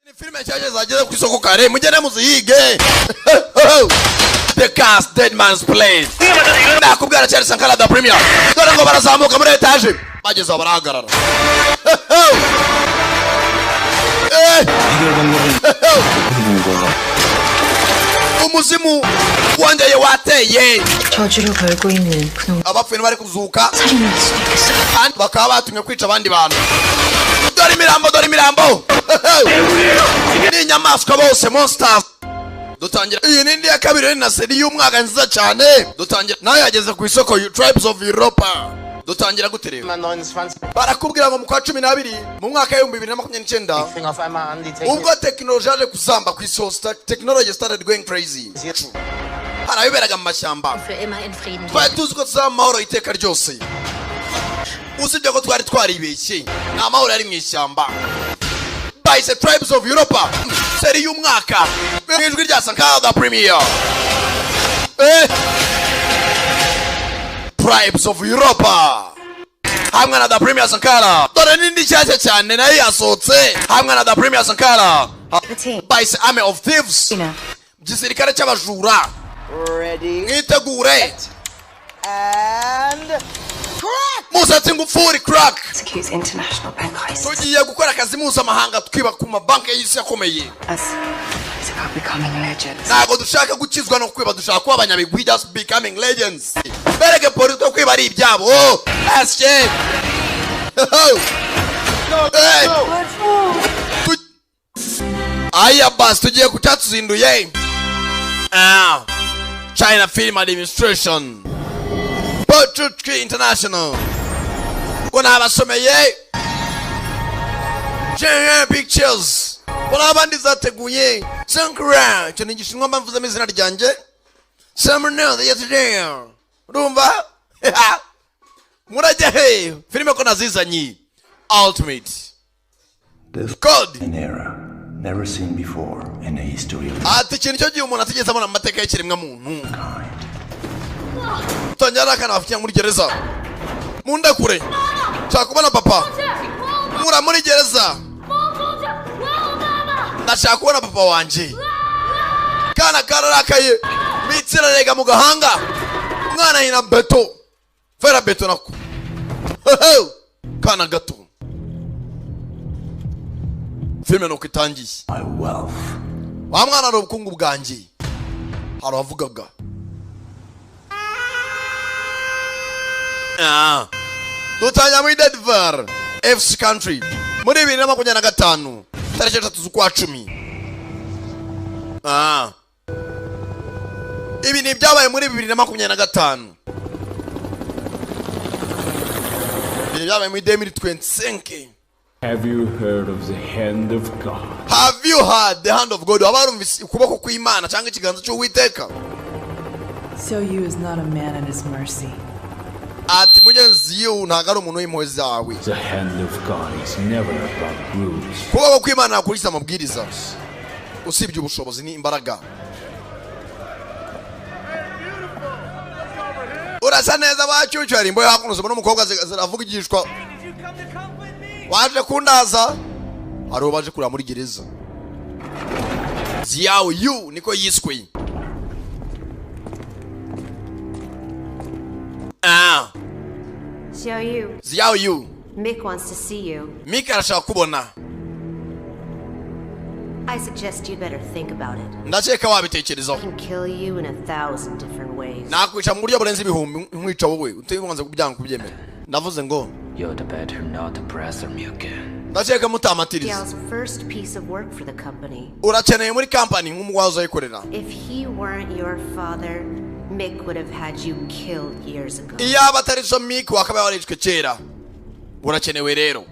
Ni filime nshyashya zageze ku isoko kare, mugende muziyige. The Cast, Dead Man's Plate. Nakubwira cyane, Sankara da Premier. Dore ngo barazamuka muri etaje, bageze aho barahagarara. Eh! 해결 방법은 뭔가 Umuzimu wongeye wateye. 저주를 걸고 있는 그놈 Abapfuye bari kuzuka 살인일 수도 있겠어요. kandi bakaba batumwe kwica abandi bantu. Dore imirambo, dore imirambo ni inyamaswa bose, monsters. Dutangira iyi ni indi ya kabiri, ni na série y'umwaka nziza cyane. Dutangira nayo yageze ku isoko, Tribes of Europa. Dutangira gute rero? 29 Barakubwira ngo mu kwa 12 mu mwaka w'2029, fing auf einmal an, die Technik. ubwo tekinoloji yaje kuzamba ku isi hose, technology started going crazy. Hari abiberaga mu mashyamba. Für immer in Frieden. Twari tuzi ko tuzaba mu mahoro iteka ryose, usibye ko twari twaribeshye, nta mahoro yari mu ishyamba. Bahise Tribes of Europa, série y'umwaka, mu ijwi rya Sankara the Premier. Eh! Tribes of Europa hamwe na the Premier Sankara. Dore n'indi nshyashya cyane nayo yasohotse hamwe na the Premier Sankara, bahise Army of Thieves, igisirikare cy'abajura. Ready Mwitegure. and Musatsi ngufuri crack. Executes international bank heists. Tugiye gukora akazi mpuzamahanga, twiba ku mabanki y'isi akomeye. Us. It's about becoming legends. Ntabwo dushaka gukizwa no kwiba, dushaka kuba abanyabigwi, just becoming legends. Bereke polisi ko kwiba ari ibyabo. Asye. Hey! Aya basi, tugiye ku cyatuzinduye. Ah. China Film Administration, Pochutki International, ngo nabasomeye China Pictures, ngo n'abandi zateguye. Sankara, icyo ni Igishinwa, mvuzemo izina ryanjye Samuel yesterday. Urumva murajya he? Filime ko nazizanye, Ultimate This Code. an era never seen before in the history of Ati ikintu cyo gihe umuntu atigeze abona mu mateka y'ikiremwamuntu. kind. Tangira ari akana bafitiye muri gereza. Mundekure, nshaka kubona papa. Nkura muri gereza, ndashaka kubona papa wanjye. Kana kararakaye, mitsirarega mu gahanga. Umwana hina beto, fera beto nako kana gato. Filime nuko itangiye. My wealth. Wa mwana ari ubukungu bwanjye, hari uwavugaga. Ah. Dutangira muri Denver FC Country muri 2025, tariki 3 z'ukwa 10. Ah. Ibi ni ibyabaye muri 2025, ibi ni ibyabaye muri 2025. Have you heard of the hand of God? Have you heard the hand of God? Waba warumvise ukuboko kw'Imana cyangwa ikiganza cy'Uwiteka? So you is not a man at his mercy. Ati mugenzi yiwe ntabwo ari umuntu w'impuhwe zawe. The hand of God is never about rules. Ukuboko kw'Imana nakurikiza amabwiriza, usibye ubushobozi n'imbaraga. Urasa neza bacyucyu. Hari imbohe hakuno zibona umukobwa ziravugishwa: "Waje kundaza?" Hari uwo baje kureba muri gereza. Ziyawe Yu niko yiswe. Ah. Xiao Yu, Ziyawe Yu. Mick wants to see you. Mika arashaka kubona. I suggest you better think about it. Ndakeka wabitekerezaho. I can kill you in a thousand different ways. Nakwica mu buryo burenze ibihumbi, nkwica wowe utibanze kubyanga kubyemera. Ndavuze ngo You'd better not pressure me again. ndakeka mutamatiriza. Xiao's first piece of work for the company. Urakeneye muri kampani nk'umugwaza uzayikorera. If he weren't your father, Mick would have had you killed years ago. Iyaba atari so Mike wakabaye warishwe kera. Urakenewe rero.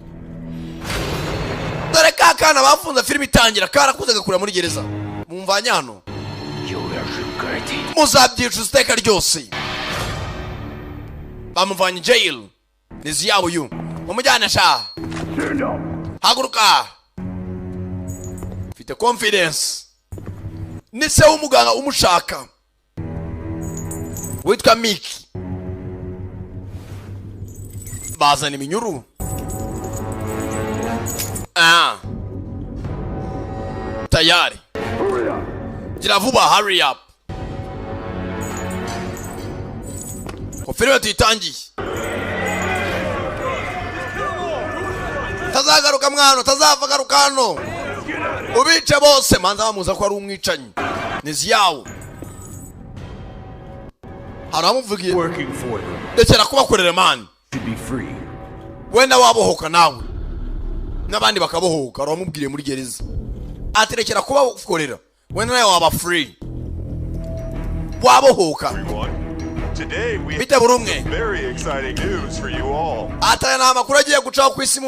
Dore ka kana bafunze, filime itangira karakuze gakura muri gereza. Mumvanye hano. You will regret it. Muzabyicuza iteka ryose. Bamuvanye jail. Ni Ziyawe uyu, mumujyane sha. Haguruka, mfite confidence. Ni se w'umuganga umushaka witwa Miki. Bazana iminyururu. Ah. Tayari, gira vuba, hurry up. Ko filime tuyitangiye, tazagaruka mwana, tazava, garuka hano ubice bose. Manza bamuza ko ari umwicanyi ni ziyawo, hari abamuvugiye. Working for them Rekera kubakorera, man. to be free. Wenda wabohoka nawe n'abandi bakabohoka. Hari uwamubwiriye muri gereza ati: "Rekera kubakorera, wenda nawe waba free, wabohoka." Today we Bite buri umwe. very exciting news for you all. Ati: "Aya ni amakuru agiye gucaho ku isi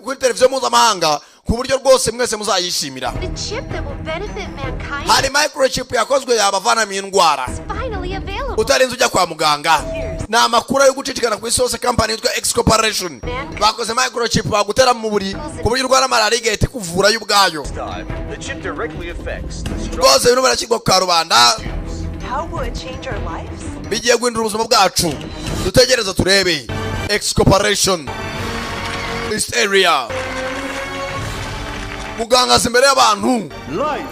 kuri televiziyo mpuzamahanga, ku buryo rwose mwese muzayishimira." The chip that will benefit mankind Hari microchip yakozwe yabavanamo indwara is finally available. utarinze ujya kwa muganga. Ni amakuru yo gucicikana ku isi hose. Kampani yitwa X Corporation bakoze microchip bagutera mu buri ku buryo urwara malariya igahita ikuvura yo ubwayo. The chip directly affects the Rwose birimo birashyirwa ku karubanda. How will it change our lives? Bigiye guhindura ubuzima bwacu, dutegereze turebe. X Corporation, East Area. Muganga aza imbere y'abantu. Life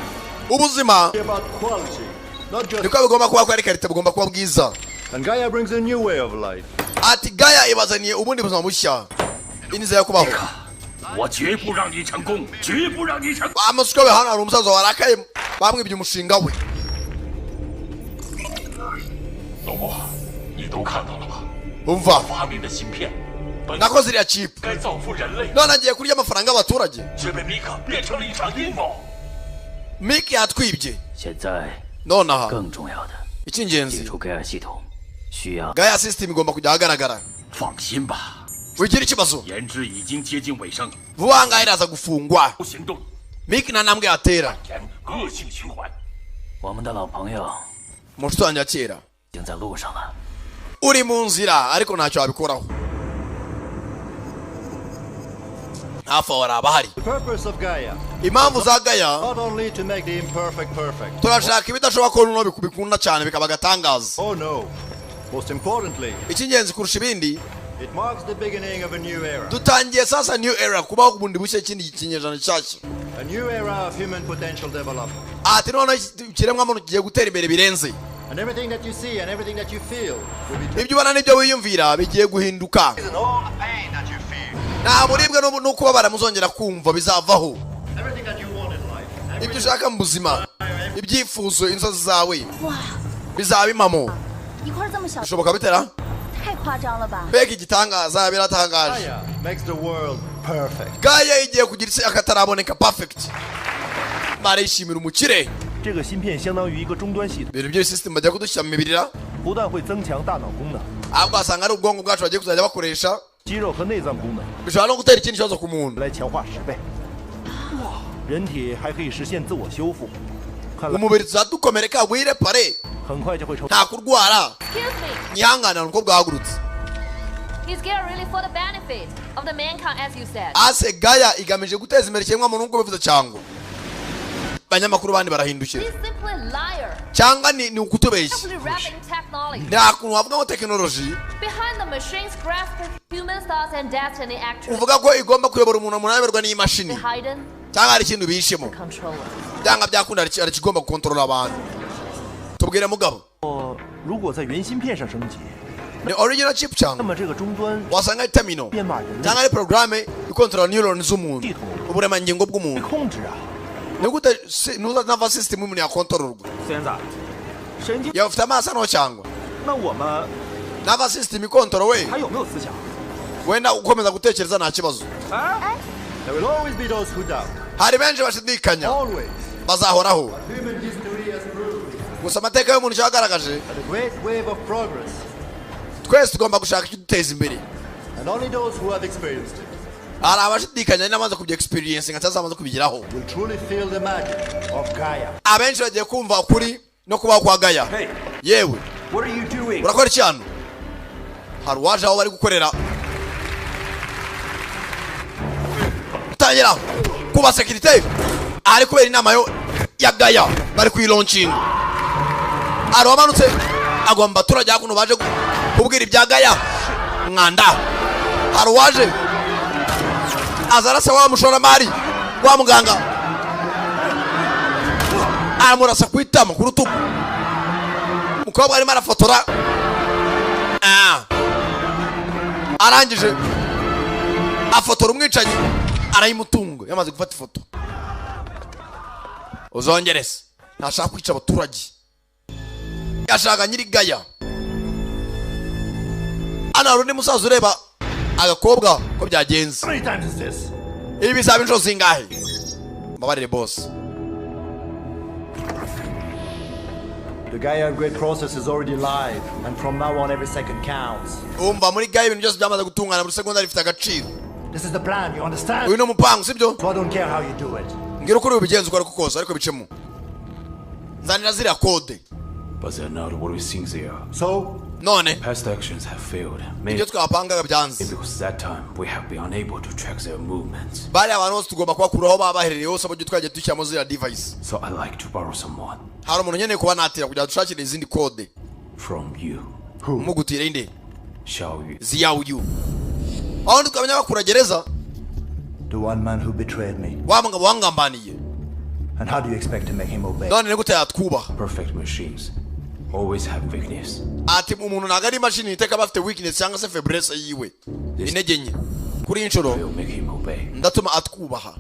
Ubuzima about quality, not just. niko bigomba kuba, ko ari qualité, bugomba kuba bwiza. And Gaia brings a new way of life. Ati: "Gaia ibazaniye ubundi buzima bushya, inzira yo kubaho." 我绝不让你成功，绝不让你成。 Amasiko we, hano hari umusaza warakaye, bamwibye umushinga we. 老婆，你都看到了吧？ Umva. 发明的芯片本 Nakoze iriya chip, 该造福人类， none agiye kurya amafaranga y'abaturage. 却被米克变成了一场阴谋。 Mike yatwibye. 现在 Nonaha 更重要的， icy'ingenzi 解除盖尔系统需要。 Gaia system igomba kujya ahagaragara. 放心吧， Wigira ikibazo. 研制已经接近尾声， Vuba aha ngaha iraza gufungwa. 行动 Mike nta ntambwe yatera. 沿恶性循环。我们的老朋友 Mu nshuti wanjye ya kera 已经在路上了。 uri mu nzira, ariko ntacyo wabikoraho. Hafi aho hari abahari. The purpose of Gaia, Impamvu za Gaia, not only to make the imperfect perfect. turashaka ibidashoboka ko noneho bikunda cyane bikaba agatangaza. Oh no. Most importantly, Icy'ingenzi kurusha ibindi, it marks the beginning of a new era. dutangiye sasa new era, kubaho bundi bushya, ikindi kinyejana gishyashya. A new era of human potential development. Ati: "Noneho ikiremwamuntu kigiye gutera imbere birenze." And everything that you see and everything that you feel will be Ibyo ubona n'ibyo wiyumvira bigiye guhinduka. and all the pain that you feel. Nta buribwe no kubabara muzongera kumva, bizavaho. Everything that you want in life. Ibyo ushaka mu buzima, ibyifuzo, inzozi zawe bizaba impamo. 一块这么小， Bishoboka bitera? 太夸张了吧？ Mbega igitangaza, biratangaje. Gaia makes the world perfect. Gaia igiye kugira isi akataraboneka, perfect. Barishimira umukire. 这个芯片相当于一个终端系统， Ibintu by'iyi system bajya kudushyira mu mibiri, 不但会增强大脑功能、 ahubwo wasanga ari ubwonko bwacu bagiye kuzajya bakoresha. 肌肉和内脏功能 Bishobora no gutera ikindi kibazo ku muntu. 来强化10倍。人体还可以实现自我修复，看来 Umubiri tuzadukomereka wirepare. 很快就会成。 Nta kurwara. Excuse me, Nyihangane, umukobwa wahagurutse. is Gaia really for the benefit of the mankind as you said? Ase Gaia igamije guteza imbere ikiremwamuntu nk'uko bivuze, cyangwa abanyamakuru bandi barahindukira? He's simply a liar. Cyangwa ni ukutubeshya? Simply wrapping technology. Nta kuntu wavuga ngo tekinoloji Behind the machines grasp human thoughts and destiny actually uvuga ko igomba kuyobora umuntu, umuntu ayoberwa n'imashini, hidden cyangwa hari ikintu bihishemo. Controller. Byanga byakunda hari ikigomba gukontorora abantu. Tubwire, mugabo. 如果在原芯片上升级， Ni original chip cyangwa 那么这个终端 wasanga ari terminal 编码人类 cyangwa ari porogaramu ikontorora neuron z'umuntu, uburemangingo bw'umuntu. 控制啊。 Ni gute nuza nervous system y'umuntu yakontororwa? 孙子，神经， Yaba ufite amaso hano cyangwa 那我们 nervous system ikontorowe? 还有没有思想？ Wenda ukomeza gutekereza, nta kibazo. 哎， There will always be those who doubt. Hari benshi bashidikanya. Always. Bazahoraho. Human history has proved Gusa amateka y'umuntu icyo yagaragaje, that a great wave of progress, twese tugomba gushaka ikiduteza imbere. And only those who have experienced it Hari abashidikanya n'amaze kubya experience nka cyangwa amaze kubigeraho will truly feel the magic of Gaia. Abenshi bagiye kumva ukuri no kubaho kwa Gaia. Yewe. What are you doing? Urakora iki hano? Hari uwaje aho bari gukorera, tangira kuba sécurité ari kubera inama yo ya Gaia bari kuyilaunchinga. Hari uwamanutse agomba abaturage hakuno baje kubwira ibya Gaia mwanda. Hari uwaje aza arasa wa mushoramari wa muganga. Aramurasa ku itama, ku rutugu. Umukobwa arimo arafotora. Ah. Arangije afotora umwicanyi, arayimutunga. Yamaze gufata ifoto, uzongerese. Ntashaka kwica abaturage, yashaka nyiri Gaya. Hano hari undi musaza ureba agakobwa ko byagenze. How many times is this? Ibi bizaba inshuro zingahe? Mbabarire, boss. The Gaia upgrade process is already live, and from now on, every second counts. Umva, muri Gaya ibintu byose byamaze gutungana, buri segonda rifite agaciro. This is the plan, you understand? Uyu ni umupangu, sibyo? So I don't care how you do it. Mbwira uko uri bubigenze, uko ariko kose, ariko bicemo. Nzanira ziriya code. But they're not what we think they are. So, None Past actions have failed. ibyo Maybe twapangaga byanze because that time we have been unable to track their movements. Bariya abantu bose tugomba kubakura aho baba baherereye hose, aburyo twagiye dushyiramo ziriya device. So I like to borrow someone Hari umuntu nkeneye kuba natira kugira ngo dushakire izindi code. From you. Mugutire inde? Xiao Yu. Ziyawu. Aho ndi twamenya bakura gereza. The one man who betrayed me. Wa mugabo wangambaniye. And how do you expect to make him obey? None ni gute yatwubaha? Perfect machines always have weakness. Ati umuntu ntabwo ari imashini, iteka aba afite weakness cyangwa se faiblesse yiwe, intege nke. Kuri iyi nshuro Will make him obey. Ndatuma atwubaha.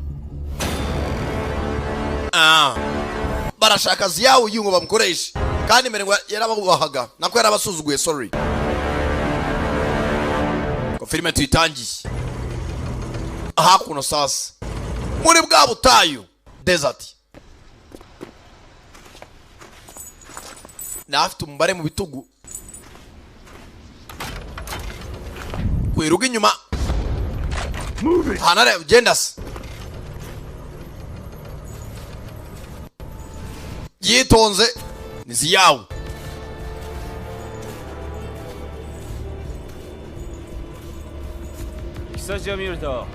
Ah. Barashaka Ziyawu ngo bamukoreshe, kandi mbere ngo yarababubahaga, nako yarabasuzuguye, sorry. Ko filime tuyitangiye hakuno sasa muri bwa butayu, desert, afite umubare mu bitugu kwiruga inyuma hanare ugenda se yitonze ni Ziyawe. 久しを見ると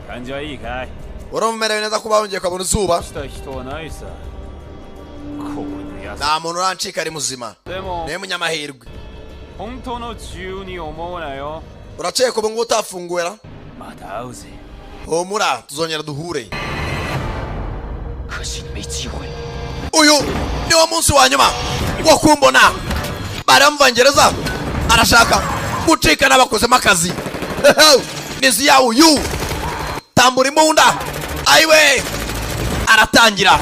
感じはいいかい？ Urumva umerewe neza kuba wongeye ukabona izuba? した人はないさこういうやつ。 Nta muntu urancika ari muzima. でも Niwe munyamahirwe. 本当の自由に思うなよ。 Urakeka ubu ngubu utafunguwe ra? また会うぜ。 Humura, tuzongera duhure. 可惜你没机会。 Uyu niwo munsi wa nyuma wo kumbona. Baramvangereza, arashaka gucika n'abakozemo akazi. Ni Ziyawu yu tambura imbunda ayiwe, aratangira.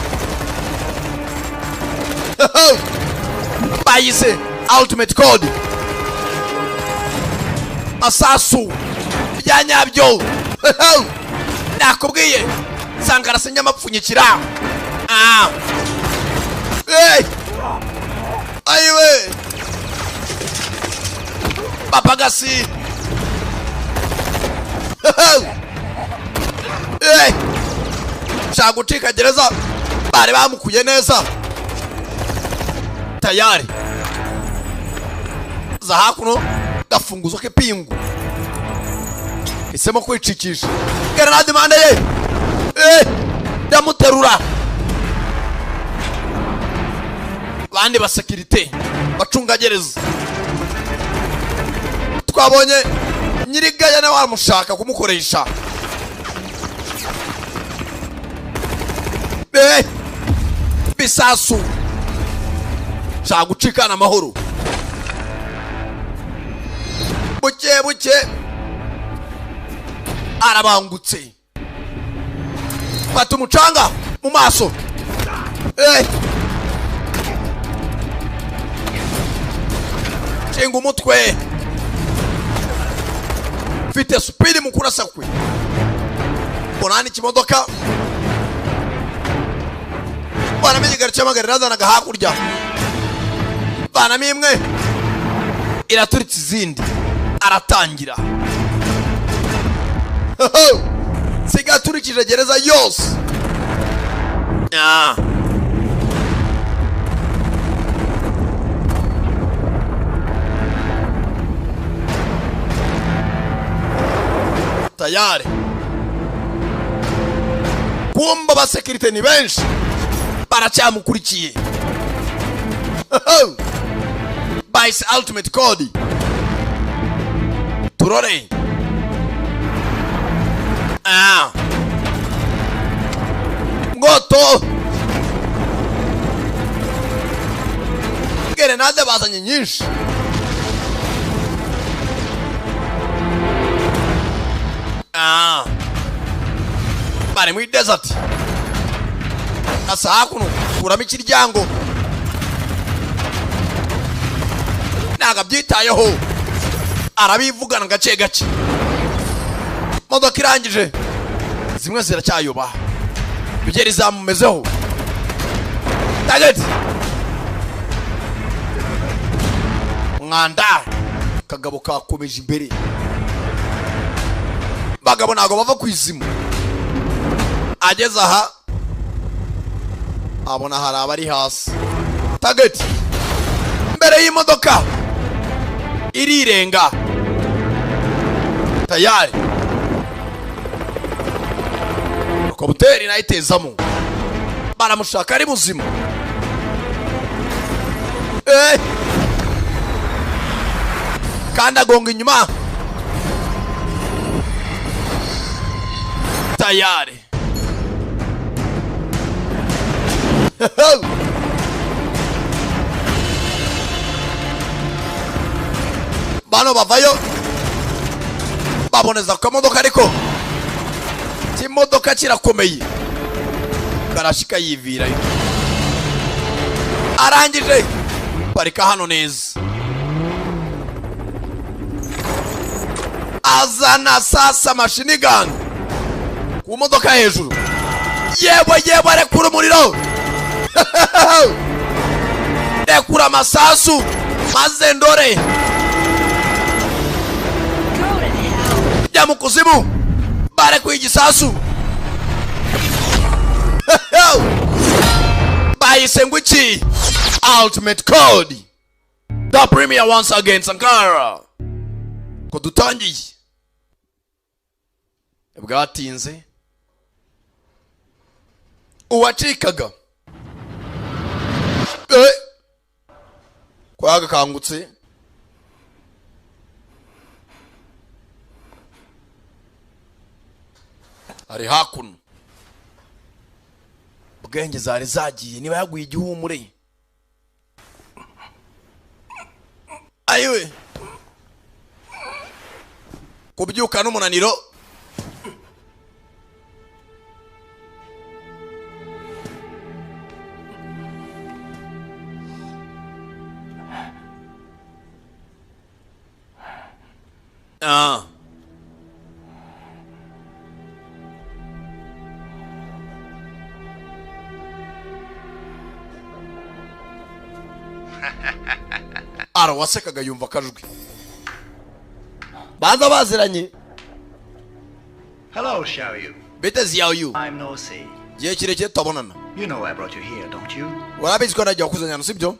Bayise ultimate code, masasu bya nyabyo. Nakubwiye sankara sinyamapfunyikira. Ah. Hey! Ayiwe, papagasi. Hey! Shaka gucika gereza, bari bamukuye neza tayari. Za hakuno gafunguzo k'ipingu, hisemo kwicikisha grenade impande ye. Eh! Ndamuterura. Bandi basekirite bacungagereza twabonye nyirigaya nawe aramushaka kumukoresha. Eh! Bisasu, shaka gucikana amahoro buke buke. Arabangutse, fata umucanga mu maso. Eh! Nshinga umutwe, mfite speed mu kurasa kwe. Mbona ikimodoka, banamo igare cy'amagare razanaga hakurya, banamo imwe iraturitse izindi. Aratangira sigaturikije gereza yose. Ah. Tayari kumba abasekirite ni benshi baracyamukurikiye. Bayise ultimate code, turore. Ah. Ngoto Grenade bazanye nyinshi. Ah. Bari muri desert. Asa hakuno kuramo ikiryango. Ntago abyitayeho. Arabivugana gace gace. Modoka irangije. Zimwe ziracyayoba. Bigeri zamumezeho. Target. Mwanda. Kagabo kakomeje imbere. Bagabo ntago bava ku izimu. Ageze aha abona hari abari hasi. Target. Mbere y'imodoka irirenga. Tayari. Helicopter nayitezamo. Baramushaka ari muzima. Kandi agonga inyuma. Tayari. Bano bavayo baboneza ku kamodoka, ariko ikimodoka kirakomeye. Karashika yivirayo. Arangije parika hano neza. Azana sasa machine gun ku modoka hejuru. Yewe yewe, rekura umuriro. Rekura amasasu maze ndore. Jya mu kuzimu. Barekuye igisasu. Bayise ngo iki? Ultimate Code. The premier once again, Sankara. Ko dutangiye. Bwatinze. Uwacikaga. Ko yagakangutse. Ari hakuno. Bwenge zari zagiye niba yaguye igihumure. Ayiwe. Kubyuka n'umunaniro. Ah. Ara wasekaga yumva akajwi. Banza baziranye. Hello, Xiaoyu. Bete Xiaoyu. I'm No C. Gihe kirekire tutabonana. You know I brought you here, don't you? Urabizi ko nagiye kukuzanya hano, sibyo?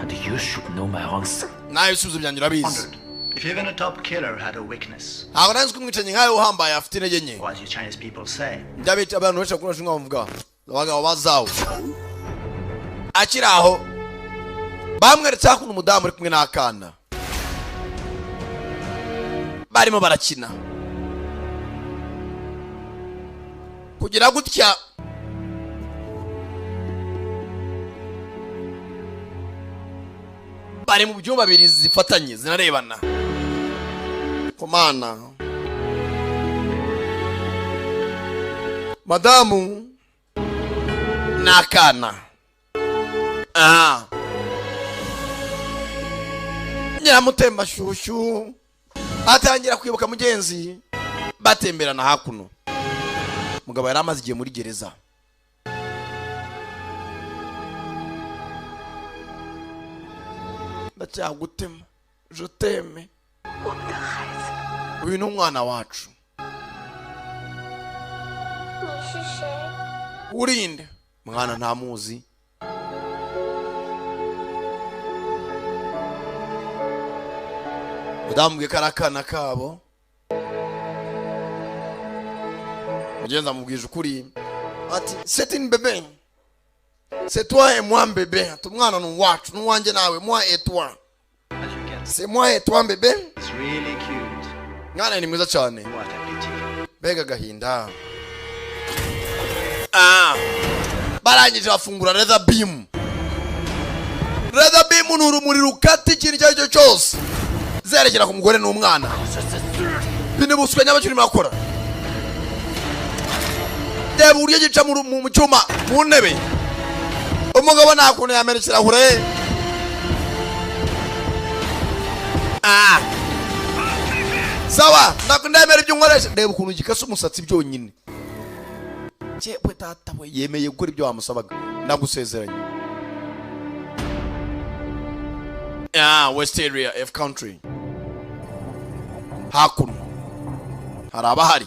And you should know my answer. Nawe ibisubizo byanjye urabizi. If even a top killer had a weakness, Ntabwo nari nzi ko umwicanyi nkawe uhambaye afite intege nke. what you Chinese people say. Njya abantu benshi bakunda nshinga bavuga abagabo bazawo. Akiri aho bamweretse hakuno umudamu uri kumwe n'akana. Barimo barakina. Kugira gutya bari mu byumba bibiri zifatanye zinarebana. Komana. Madamu n'akana. Ah. Nyiramutemba shyushyu atangira kwibuka mugenzi batemberana hakuno. Mugabo yari amaze igihe muri gereza. Ndacyagutema, je t'aime. Uyu ni umwana wacu. Urinde mwana ntamuzi. Udambwe karakana kabo. Mugenzi amubwije ukuri ati c'est une bébé. C'est toi et moi bébé. Ati umwana ni uwacu, ni uwanjye nawe, moi et toi. C'est moi et toi bébé. It's really cute. Mwana ni mwiza cyane. What a pity. Mbega agahinda. Ah. Barangije bafungura leather beam. Laser beam ni urumuri rukata ikintu icyo ari cyo cyose zerekera ku mugore n'umwana. Binibuswe nyabakiri makora. Reba uburyo gica mu cyuma mu ntebe. Umugabo nta kuntu yamena ikirahure. Ah. Sawa, ndemera ibyo nkoresha. Reba ukuntu gikasa umusatsi byonyine. Cyepwe tata we yemeye gukora ibyo wamusabaga. Ndagusezeranye. Ah, West Area F country. Hakuno hari abahari.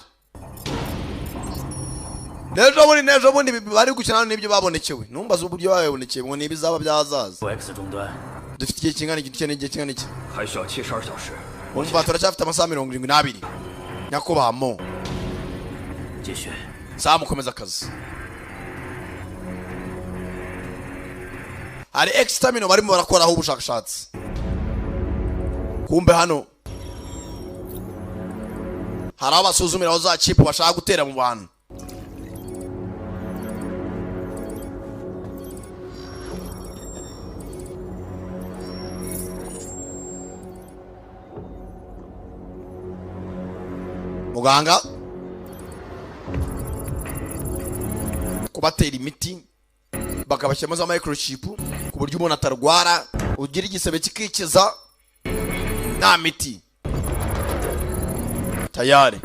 Nejo bundi bari gukina n'ibyo babonekewe. Numbaza uburyo babonekeye ngo nibizaba byazaza. Dufite igihe kingana iki n'igihe kingana iki? Umva turacyafite amasaha 72. Nyakubahwa mo. Samu komeza akazi. Hari exterminal barimo barakoraho ubushakashatsi. Kumbe hano hari abasuzumira za chip bashaka gutera mu bantu. Muganga kubatera imiti bakabashyiramo za microchip ku buryo umuntu atarwara, ugira igisebe kikikiza nta miti. Tayari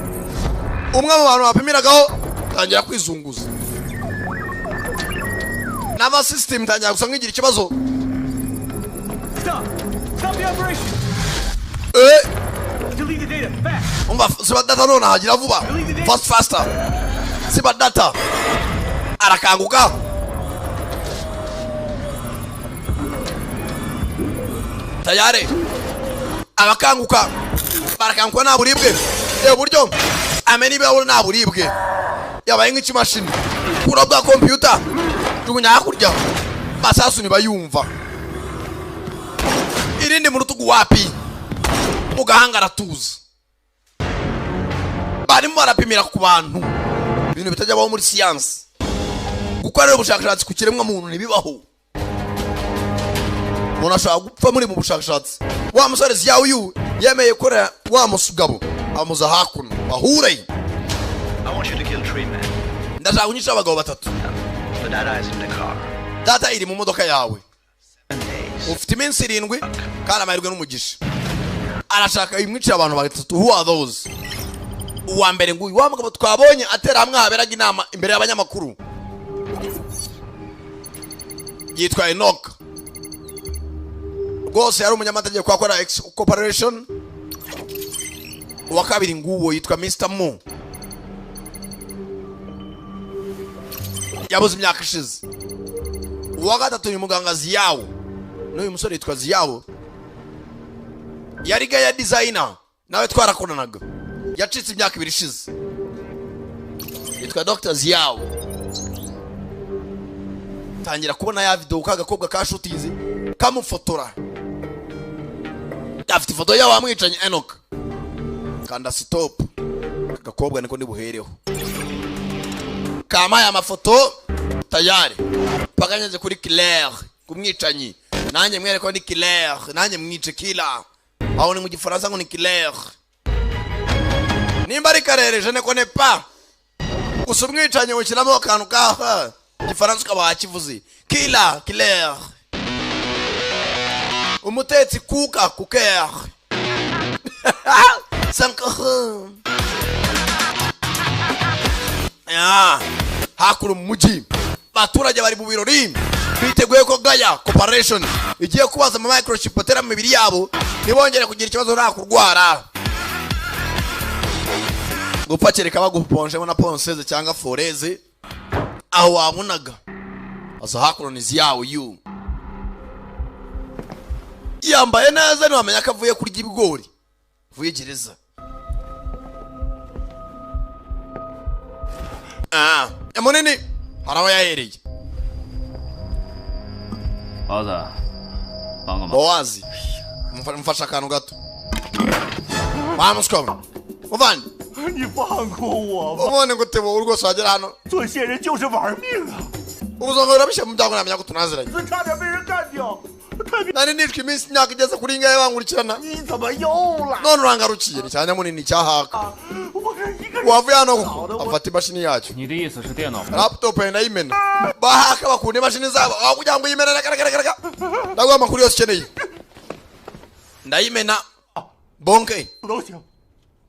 umwe mu bantu bapimiragaho tangira kwizunguza, nava system tangira gusa nkigira ikibazo. Stop! Stop the operation! Delete the data fast. Umva siba data none hagira vuba. Fast faster. Siba data. Arakanguka. Tayari abakanguka barakanguka nta buribwe. Buryo ameni bawo nta buribwe. Yabaye nk'ikimashini. Kura bwa computer. Jugunya hakurya. Masasu nibayumva. Irindi mu rutugu wapi? Mugahanga aratuza. Barimo barapimira ku bantu ibintu bitajya baho muri science. Gukora ubushakashatsi ku kiremwa muntu ntibibaho. Umuntu ashobora gupfa muri mu bushakashatsi. Wa musore Ziyawu yemeye gukora wa musugabo amuza hakuno bahure. I want you to kill 3 men. Ndashaka kunyica abagabo batatu. The data is in the car. Data iri mu modoka yawe. Ufite iminsi 7 kandi amahirwe n'umugisha. Arashaka imwica abantu batatu. Who are those? Uwa mbere nguyu wa mugabo twabonye atera hamwe haberaga inama imbere y'abanyamakuru. Yitwa Enoch. Rwose yari umunyamategeko akora X Corporation. Uwa kabiri nguwo yitwa Mr. Mo. Yabuze imyaka ishize. Uwa gatatu ni muganga Ziyawo. N'uyu musore yitwa Ziyawo. Yari gaya designer nawe twarakoranaga. Yacitse imyaka 2 ishize. Yitwa Dr. Ziyawo. Tangira kubona ya video kagakobwa ka shootinze kamufotora. Afite ifoto yawe amwicanye Enoch. Kanda stop. Kagakobwa niko ndibuhereho. Kama ya mafoto tayari. Paganyeze kuri Claire kumwicanyi. Nanjye mwereko ni Claire, nanjye mwice killer. Aho ni mu gifaransa ngo ni Claire. Nimba ari karere je ne connais pas. Gusa umwicanyi ushyiramo akantu ka gifaransa ukaba wakivuze. Killer, Claire. Umutetsi kuka kuker. 5. Ah, hakuru mu mujyi. Abaturage bari mu birori biteguye ko Gaya Corporation igiye kubaza ama microchip batera mu mibiri yabo ntibongere kugira ikibazo nta kurwara. Gupfa kereka baguponjemo na ponseze cyangwa foreze aho wabonaga. Aza hakuronizi yawe yu. Yambaye neza ntiwamenya ko avuye kurya ibigori. Avuye gereza. Ah, munini hari aho yahereye. Bowazi mfasha akantu gato. Bamuskoma. Muvandi. Ubone ngo tebo rwose wagera hano. Ubuzima burabishye mu byago namenya ko tunaziranye. Nari nishwe iminsi, imyaka igeze kuri ingahe bankurikirana. 你怎么又来？ None urangarukiye, ni cyanya munini cyahaka. 我这一个人 Wavuye hano koko? Afata imashini yacyo. 你的意思是电脑？ Laptop yenda yimena. Bahaka bakunda imashini zabo aho kugira ngo uyimene. Reka, reka, reka, reka, ndaguha amakuru yose ukeneye. Ndayimena bonke. 都行，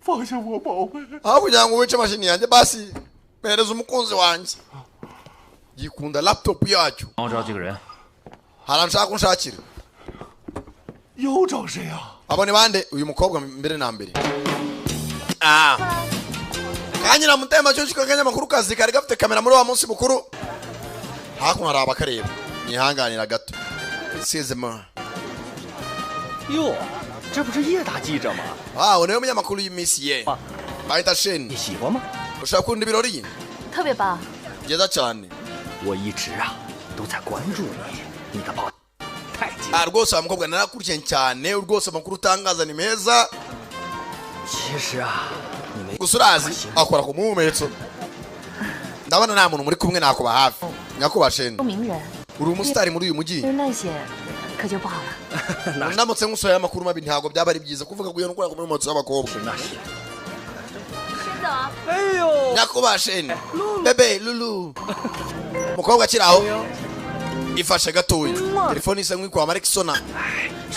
放下我宝贝。 Aho kugira ngo wice imashini yanjye, basi mpereza umukunzi wanjye. Yikunda laptop yacyo. 帮我找几个人。 Hari ahantu nshaka kunshakira. 又找谁啊？ Abo ni bande? Uyu mukobwa mbere na mbere. Ah, kanyira mutema cyo k'akanyamakuru kazi kari gafite kamera muri wa munsi mukuru. Hakuno hari abakareba. Nyihanganira gato, sizemo. 哟，这不是叶大记者吗？ Ah, niwe munyamakuru y'iminsi ye, bahita Sheni. 你喜欢吗？ Ushaka kunda ibirori? 特别棒。 Byiza cyane. 我一直啊都在关注你，你的报太精。 Ah, rwose wa mukobwa, narakurikiye cyane rwose, amakuru utangaza ni meza. 其实啊，你没 Gusa urazi akora ku muhumetso, ndabona nta muntu muri kumwe nakuba hafi, nyakubahwa Sheni. 名人， Uri umusitari muri uyu mujyi. 就是那些可就不好了。 Ndamutse nkusohoye amakuru mabi, ntabwo byaba ari byiza kuvuga ngo iyo ndwara ku muhumetso w'abakobwa. 那是。 申总， 哎呦， Nyakubahwa Sheni, bebe Lulu, umukobwa akiri aho ifashe gatoya telefone isa nk'ikwama ariko isona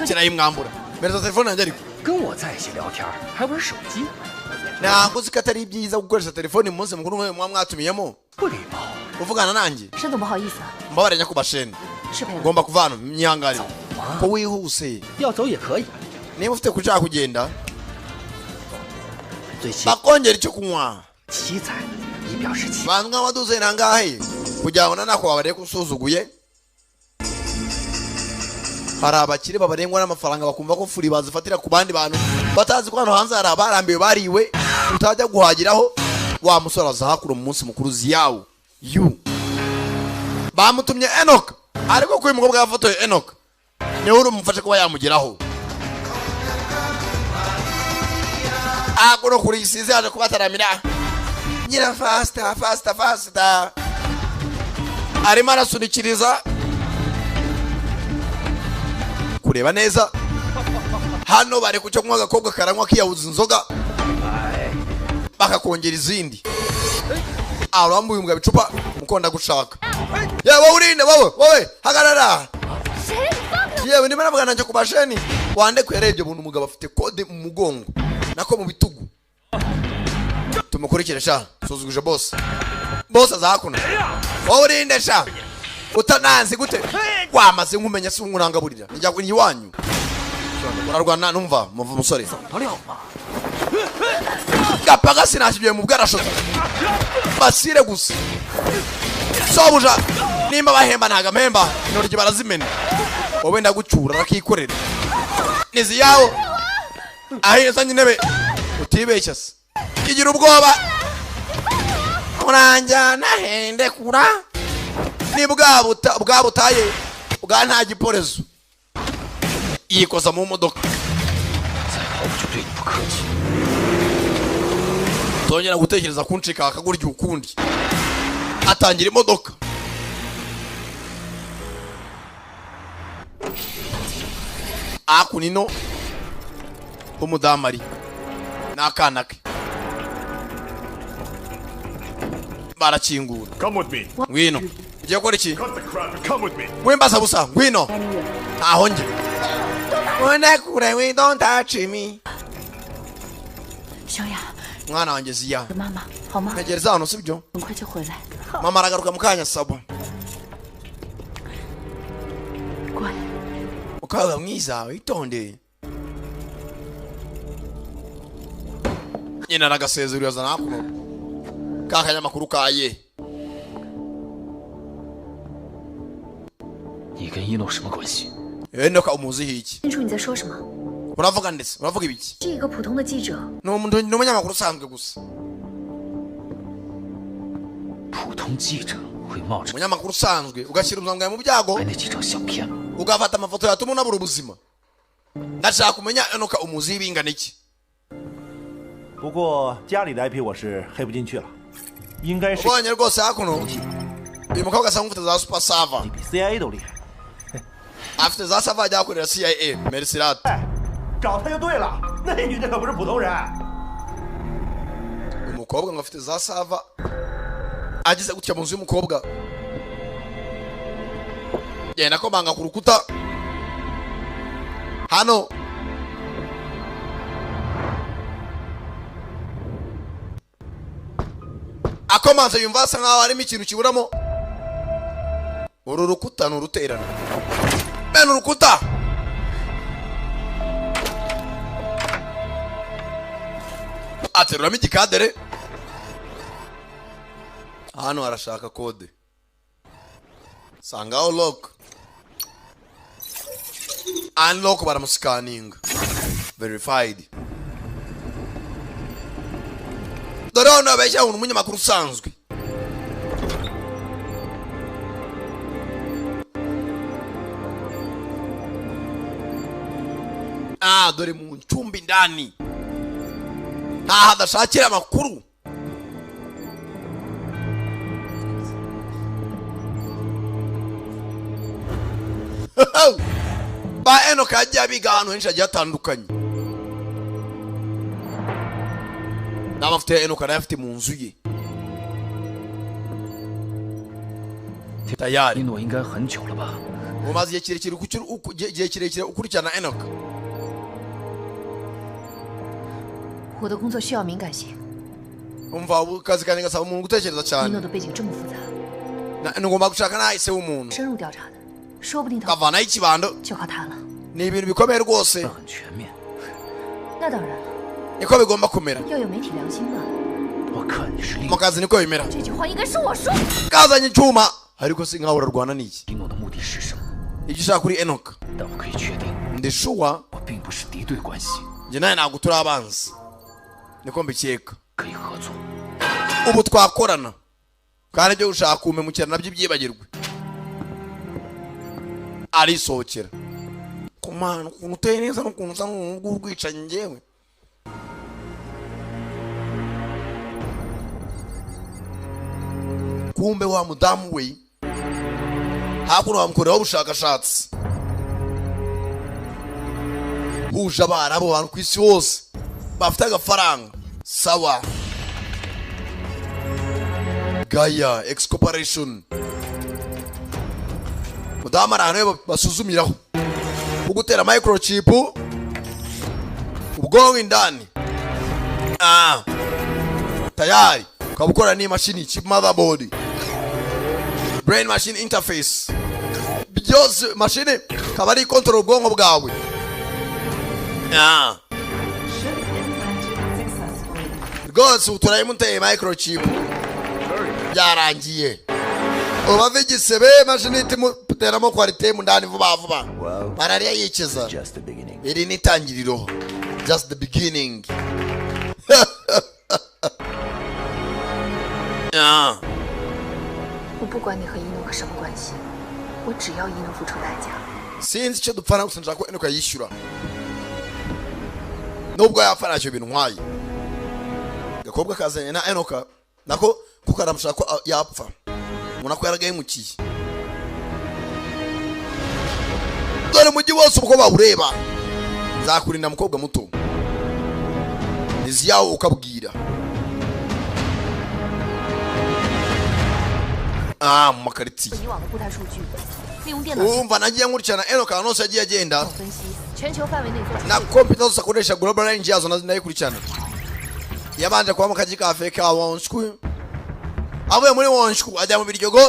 kirayimwambura. Mpereza telefone yanjye ariko. 跟我在一起聊天还玩手机， Ntabwo uzi ko atari byiza gukoresha telefone mu munsi mukuru nk'uyu muba mwatumiyemo? 不礼貌。 Uvugana nanjye? 申总不好意思啊， Mbabare nyakubahwa Sheni. 失陪了。 Ugomba kuva hano, myihanganire ko wihuse. 要走也可以， Niba ufite kushaka kugenda, 最起 bakongera icyo kunywa. 七彩，以表示七。 Bantu nk'abaduze nangahe kugira ngo nanako babarebe ko usuzuguye. Hari abakire babarengwa n'amafaranga, bakumva ko furi bazifatira ku bandi bantu, batazi ko hano hanze hari abarambiwe bariwe utajya guhagiraho. Wa musore aza hakura mu munsi mukuru ziyawu yu bamutumye Enoka, ariko ko uyu mukobwa yafotoye Enoka, niwe uri umufashe kuba yamugeraho. Hakuno kuri isize yaje kubataramira nyira fasita fasita fasita, arimo arasunikiriza kureba neza. Hano bari ku cyo kunywa, agakobwa karanywa kiyabuza inzoga, bakakongera izindi. Arambuye umugabo icupa mukunda gushaka. Yewe wowe, urinde wowe, wowe hagarara. Yewe, ndimo navuga nanjye ku basheni wandekuye. Yarebye umuntu, umugabo afite kode mu mugongo, nako mu bitugu. Tumukurikire sha, suzuguje boss. Boss aza hakuno. Wowe urinde sha, utananzi gute? Wamaze nkumenya si unkurangaburira njya ku iwanyu urarwana. Numva muva umusore 得了吗？ Gapaga sinashyuye mu bwarashoto basire gusa. Sobuja nimba bahemba ntago amhemba, intoryi barazimena. Wowe ndagucyura, arakikorera niziyawo ahezanye intebe. Utibeshya se, igira ubwoba, uranjyana hende kura ni bwa buta bwa butaye bwa nta giporezo. Yikoza mu modoka. 再跑我就对你不客气。 Tongera gutekereza kuncika akagurya ukundi. Atangira imodoka. Hakuno umudamu ari n'akana ke, barakingura. Come with me. Ngwino. Ugiye gukora iki? Cut the crap and come with me. Wimbaza busa, ngwino. Ntaho njye unekure. We don't touch me. 小雅， Mwana wanjye Ziya, 妈妈好吗？ ntegereza hano, sibyo? 很快就回来。 Mama aragaruka mu kanya, saba. 乖。 Mukobwa mwiza, witonde. Nyina aragasezera, yazana hakuno ka kanyamakuru kaye. 你跟一诺什么关系？ Enoka umuziho iki? 清楚你在说什么？ Uravuga ndetse uravuga ibiki? 是一个普通的记者， Ni umuntu, ni umunyamakuru usanzwe gusa. 普通记者会冒着 Umunyamakuru usanzwe ugashyira ubuzima bwawe mu byago, 拍那几张相片吗？ ugafata amafoto yatuma unabura ubuzima. Ndashaka kumenya Enoka umuziho ibingana iki. 不过家里的 IP 我是黑不进去了，应该是 Ubonye rwose hakuno uyu mukobwa asa nk'ufite za super sava. 比 CIA 都厉害。Afite za sava ajya akorera CIA Mercerat. 找他就对了，那女的可不是普通人。 Umukobwa ngo afite za sava ageze gutya mu nzu y'umukobwa genda komanga ku rukuta hano akomanze yumva asa nkaho harimo ikintu kiburamo. Uru rukuta ni uruterano bene urukuta ateruramo igikadere hano arashaka kode sangaho lock unlock baramusikaninga verified. Dore hano abeshya umunyamakuru usanzwe. Ah, dore mu ncumbi ndani ntaho adashakira amakuru. Ba Enoka yagiye abiga ahantu henshi hagiye hatandukanye. N'amavuta ya Enoka nayo afite mu nzu ye. Tayari. Umaze igihe kirekire ukurikirana Enoka. 我的工作需要敏感性。 Umva akazi kanjye gasaba umuntu gutekereza cyane. 一诺的背景这么复杂。 Ngomba gushaka nahise w'umuntu. 深入调查的，说不定他 kavanaho ikibando. 就靠他了。 Ni ibintu bikomeye rwose. 那当然了。 Niko bigomba kumera. 要有媒体良心嘛。 Mu kazi niko bimera. 这句话应该是我说。 Kazanye icyuma ariko si nkaho urarwana n'iki. Ibyo ushaka kuri Enoka. Ndi sure. Njye nawe ntabwo turi abanzi. Niko mbikeka. Ubu twakorana kandi ibyo ushaka kumpemukira nabyo byibagirwe. Arisohokera ku mana ukuntu uteye neza n'ukuntu usa n'urwicanyi njyewe. Kumbe wa mudamu we hakuno bamukoreraho ubushakashatsi huje abarabu abantu ku isi hose bafite agafaranga. Sawa Gaia X Corporation. Mudamu ari ahantu basuzumiraho ugutera microchip ubwonko indani. Tayari ukaba ukora n'imashini chip motherboard brain machine interface byose mashini kaba ari control ubwonko bwawe. Rwose ubu turayimuteye microchip byarangiye. Ubave igisebe mashini itimuteramo kwarite mu ndani vuba vuba. Malariya yikiza. Iri ni itangiriro. Just the beginning. 我不管你和一诺可什么关系，我只要一诺付出代价。 Sinzi icyo dupfana gusa nshaka ko Enoka yishyura. Nubwo yapfa ntacyo bintwaye. Gakobwa kazanye na Enoka nako kuko aramushaka ko yapfa. Ubona ko yaragahemukiye. Dore umujyi wose uko bawureba. Nzakurinda mukobwa muto. Nizi yawo ukabwira. Mu makaritsiye. Umva nagiye nkurikirana Enoka ahantu hose yagiye agenda. Na computer zose akoresha global range yazo nayikurikirana. Yabanje kuba mu kaji ka Afrika Wonshku. Avuye muri Wonshku ajya mu Biryogo.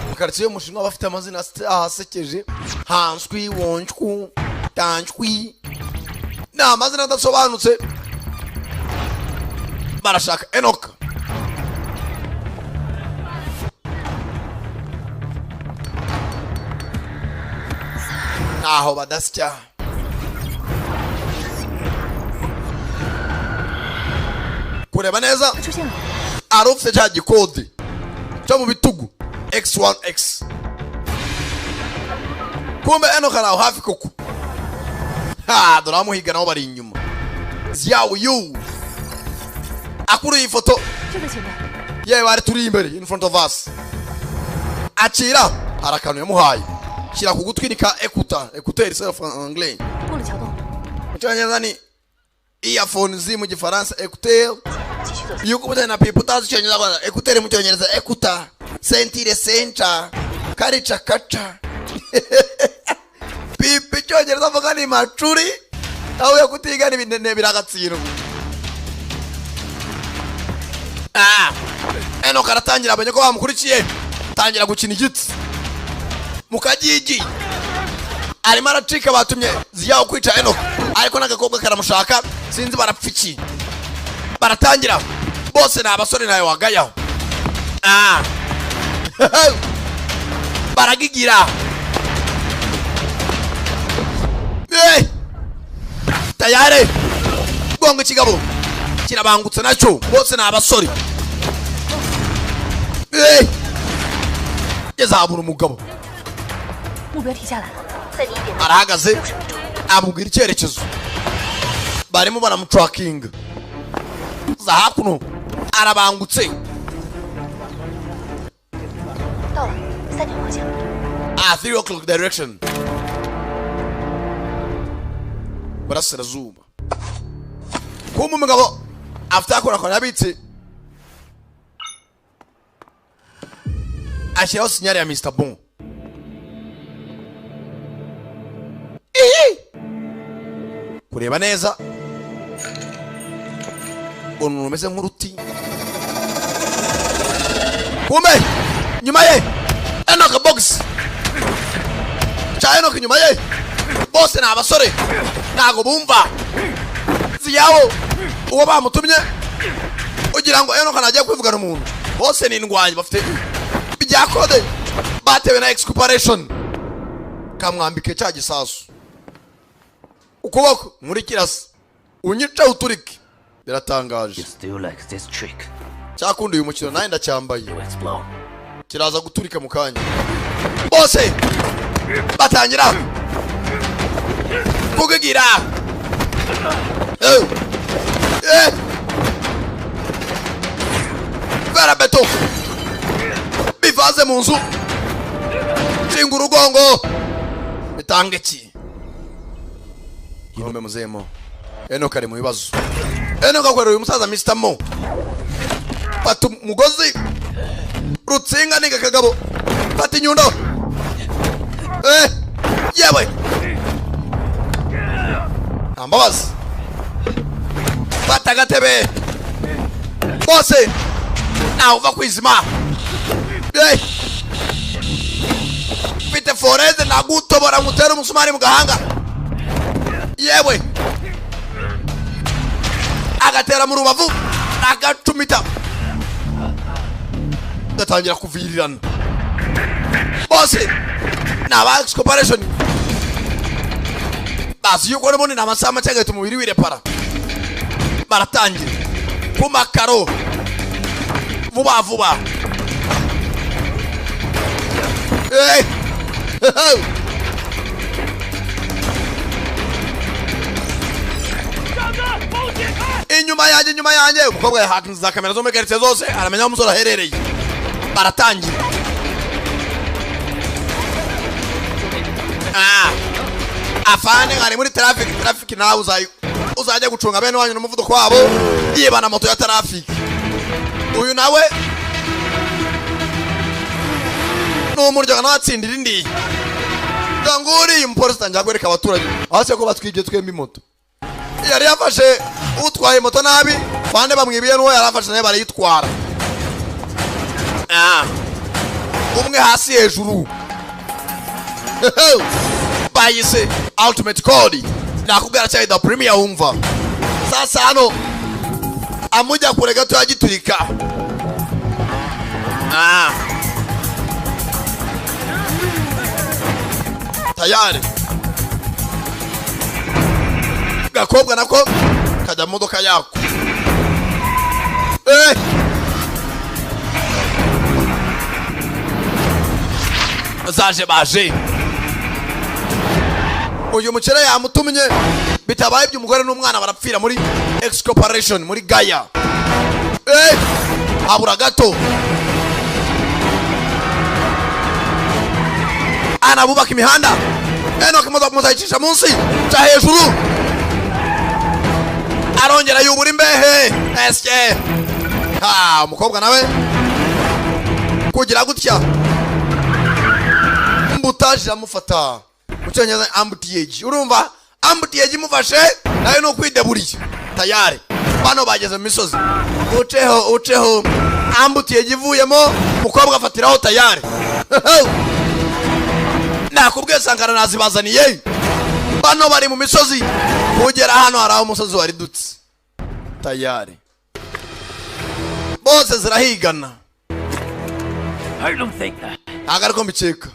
Mu karitsiye y'Umushinwa bafite amazina asekeje. Hanshwi, Wonshku, Tanshwi. Ni amazina adasobanutse. Barashaka Enoka. Ntaho badasya. Kureba neza arufite cya gikode cyo mu bitugu X1X. Kumbe Enoka araho hafi koko. Ha, dore abamuhiga nabo bari inyuma. Ziyawu yu akuruye ifoto yewe bari turi imbere in front of us. Akira hari akantu yamuhaye. Shyira ku gutwi, ni ka écouteur, écouteur c'est en anglais. 过了桥洞， Mu cyongereza ni earphones, mu gifaransa écouteur. 继续走。 Iyo ukubutana na pipa utazi icyongereza kwanza, écouteur mu cyongereza écouteur, sentire senca, karica kaca. Pipa icyongereza avuga ni macuri, aho yo kutigana ibinene biragatsindwa. Ah, Enoka aratangira, abonye ko bamukurikiye, tangira gukina igitsi mu kagigi, arimo aracika. Batumye Ziyawo kwica Enoka, ariko n'agakobwa karamushaka, sinzi barapfa iki. Baratangira bose ni abasore, ntawe wagayaho. Ah, baragigira. Eh! Tayare gonga ikigabo kirabangutse nacyo, bose ni abasore. Eh! Yazahabura umugabo. 目标停下来了，在你一点 Arahagaze, amubwira icyerekezo barimo baramutrakinga za hakuno, arabangutse. 到了，3点方向。 Ah, 3 o'clock direction, burasirazuba. Kumva umugabo afite akorakora yabitse, ashyiraho signal ya Mr Bon. Ihi! Kureba neza ukuntu rumeze nk'uruti, kumbe nyuma ye Enoka box cya Enoka inyuma ye, bose ni abasore, ntago bumva Ziyawo uwo bamutumye. Ugira ngo Enoka ntajya kwivugana umuntu, bose ni indwanyi, bafite bya kode batewe na excorporation. Kamwambike cya gisasu ukuboko muri kirasa, unyica uturike, biratangaje. You still like this trick? Cyakundi uyu mukino nawe ndacyambaye. You explode. Kiraza guturika mu kanya. Bose batangira kugigira. Eh. Eh. Barabeto bivanze mu nzu, nshinga urugongo, bitanga iki gikombe muzemo. Enoka ari mu bibazo. Enoka akorera uyu musaza Mr Mo. Fata umugozi, rutsinga niga kagabo, fata inyundo. Eh, yewe, nta mbabazi, fata agatebe, bose ntawe uva kwizima. Eh, mfite foreze, nagutobora ngutere umusumari mu gahanga. Yewe, agatera mu rubavu, agacumita, gatangira kuvirirana. Bose ni aba corporation, bazi yuko n'ubundi ni amasaha make agahita umubiri wirepara. Baratangira ku makaro vuba vuba. Eh! Inyuma yanjye, inyuma yanjye! Umukobwa yahakinze za kamera zo muri karitsiye zose, aramenya aho umusore aherereye. Baratangira. Ah, afande ari muri traffic, traffic nawe uzajya gucunga bene wanyu n'umuvuduko wabo, yibana moto ya traffic. Uyu nawe ni umuryango, nawe atsindira indi nguri. Umupolisi atangira kwereka abaturage hasi ko batwibye twembi moto. Yari yafashe utwaye moto nabi, bande bamwibiye n'uwo yari afashe nawe barayitwara. Ah, umwe hasi hejuru, bayise ultimate code, nakubwira cyari the premier. Wumva sasa hano amujya kure gato yagiturika. Ah, tayari gakobwa nako kajya mu modoka yako. Eh! Zaje baje, uyu mukire yamutumye, bitabaye iby'umugore n'umwana barapfira muri X Corporation, muri Gaya. Eh, habura gato. Bana bubaka imihanda. Enoke, imodoka muzayicisha munsi, ca hejuru. Arongera yubura imbehe esye. Ha, umukobwa nawe kugira gutya embouteillage iramufata, mu Cyongereza embouteillage. Urumva embouteillage imufashe nayo ni ukwideburiye tayari. Bano bageze mu misozi, uceho uceho. Embouteillage ivuyemo, umukobwa afatiraho tayari. Nakubwiye, Sankara nazibazaniye. Bano bari mu misozi, kugera hano hari aho umusozi waridutse, tayari bose zirahigana. I don't think that. Ntabwo ariko mbikeka.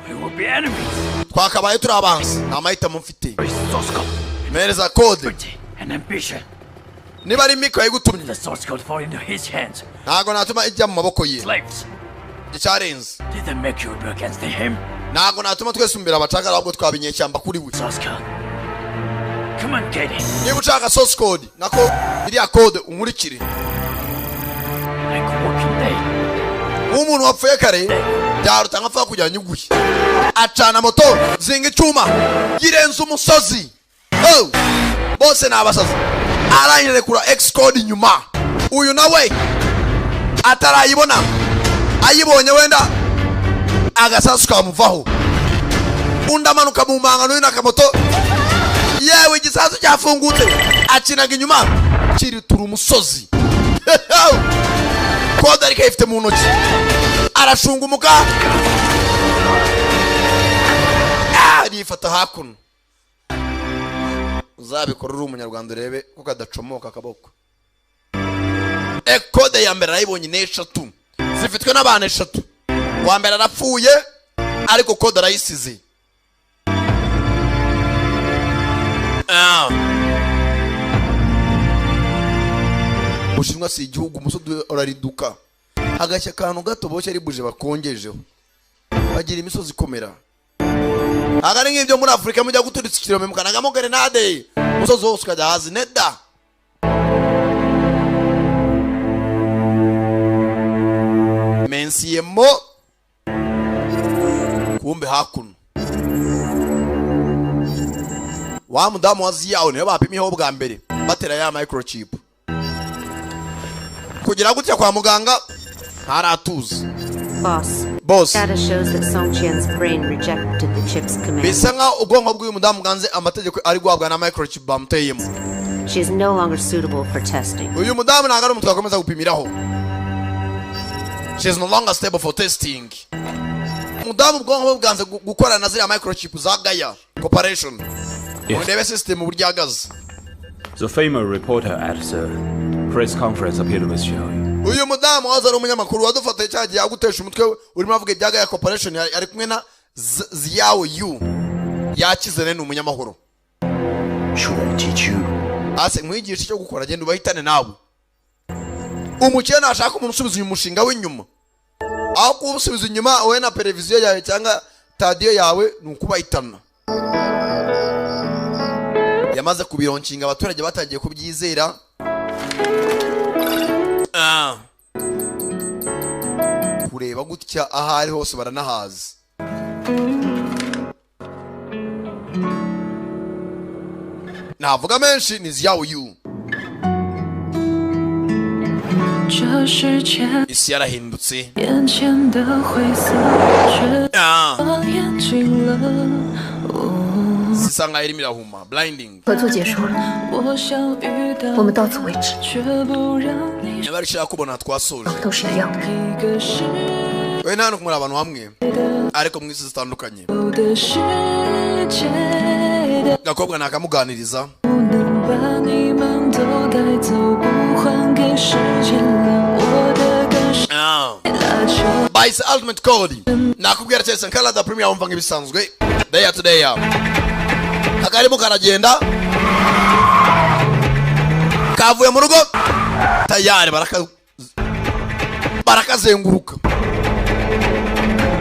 We will be enemies. Twakabaye turi abanzi, nta mahitamo mfite. Source code Mpereza code. And ambition. Niba ari Miko yayigutumye, The source code fall into his hands. ntabwo natuma ijya mu maboko ye. Slaves. Icyarenze. Did they make you against him? Ntabwo natuma twese abacakara, ahubwo twaba inyeshyamba kuri we. Source code. Come on, get it. Niba ushaka source code, nako iriya code, unkurikire. Like walking dead. Nk'umuntu wapfuye kare byaruta nkapfa kugira nyiguye. Acana moto, zinga icyuma, yirenza umusozi. Oh! Bose ni abasazi. Arangije rekura x code inyuma. Uyu nawe atarayibona, ayibonye wenda agasasu kamuvaho. Undi amanuka mu manga n'uyu n'akamoto. Yewe, igisasu cyafungutse, akinaga inyuma, kiritura umusozi. Code ariko ayifite mu ntoki, arashungumuka. Ah, arifata hakuno. Uzabikora uri Umunyarwanda urebe ko kadacomoka akaboko. E code ya mbere arayibonye, ni eshatu zifitwe n'abantu eshatu. Uwa mbere arapfuye, ariko code arayisize. Ah. Bushinwa si igihugu, umusozi urariduka hagashya akantu gato, boshye ari buje bakongejeho. Bagira imisozi ikomera, ntabwo ari nk'ibyo muri Afurika mujya guturitsa ikirombe mukanagamo grenade, umusozi wose ukajya hasi neda. Mensiyemo kumbe hakuno wa mudamu wa Ziyawo niwe bapimiyeho bwa mbere, batera ya microchip. Kugira gutya kwa muganga ntaratuza. Boss. Boss. Data shows that Song Qian's brain rejected the chip's command. Bisa nkaho ubwonko bw'uyu mudamu bwanze amategeko ari guhabwa na microchip bamuteyemo. She is no longer suitable for testing. Uyu mudamu ntabwo ari umuntu twakomeza gupimiraho. She is no longer stable for testing. Umudamu ubwonko bwe bwanze gukorana na ziriya microchip za Gaya Corporation. Yes. Murebe system uburyo ihagaze. The famous reporter at the press conference appeared with Xiao. Uyu mudamu waza ari umunyamakuru wadufataye cya gihe agutesha umutwe urimo avuga ibya Gaya Corporation, ari kumwe na Ziyawo Yu. Yakize rero, ni umunyamahoro. Should I teach you? Ase nkwigisha icyo gukora? Genda ubahitane nawe. Umukire nashaka umuntu usubiza uyu mushinga w'inyuma, aho kuwusubiza inyuma wowe na televiziyo yawe cyangwa radiyo yawe, ni ukubahitana. Yamaze kubironkinga, abaturage batangiye kubyizera. Ah. Kureba gutya aho ari hose baranahazi. Navuga menshi ni Ziyawo Yu. 这世界 Isi yarahindutse. 眼前的灰色，却 Ah. 眼睛了。 Isa nkaho irimo irahuma, blinding. 合作结束了，我想遇到，我们到此为止。却不让你 Niba ari kubona twasoje. 都是一样的人。 一个世 We nta muri abantu hamwe ariko mu isi zitandukanye. 的世界的， Gakobwa nakamuganiriza. 能把你们都带走，不还给时间了。我的感受 Ah. 拉扯。 Bahise Ultimate Code. Nakubwira cyese Sankara da Premier, wumva nk'ibisanzwe day to day. Akarimo karagenda, kavuye mu rugo tayari, barakazenguruka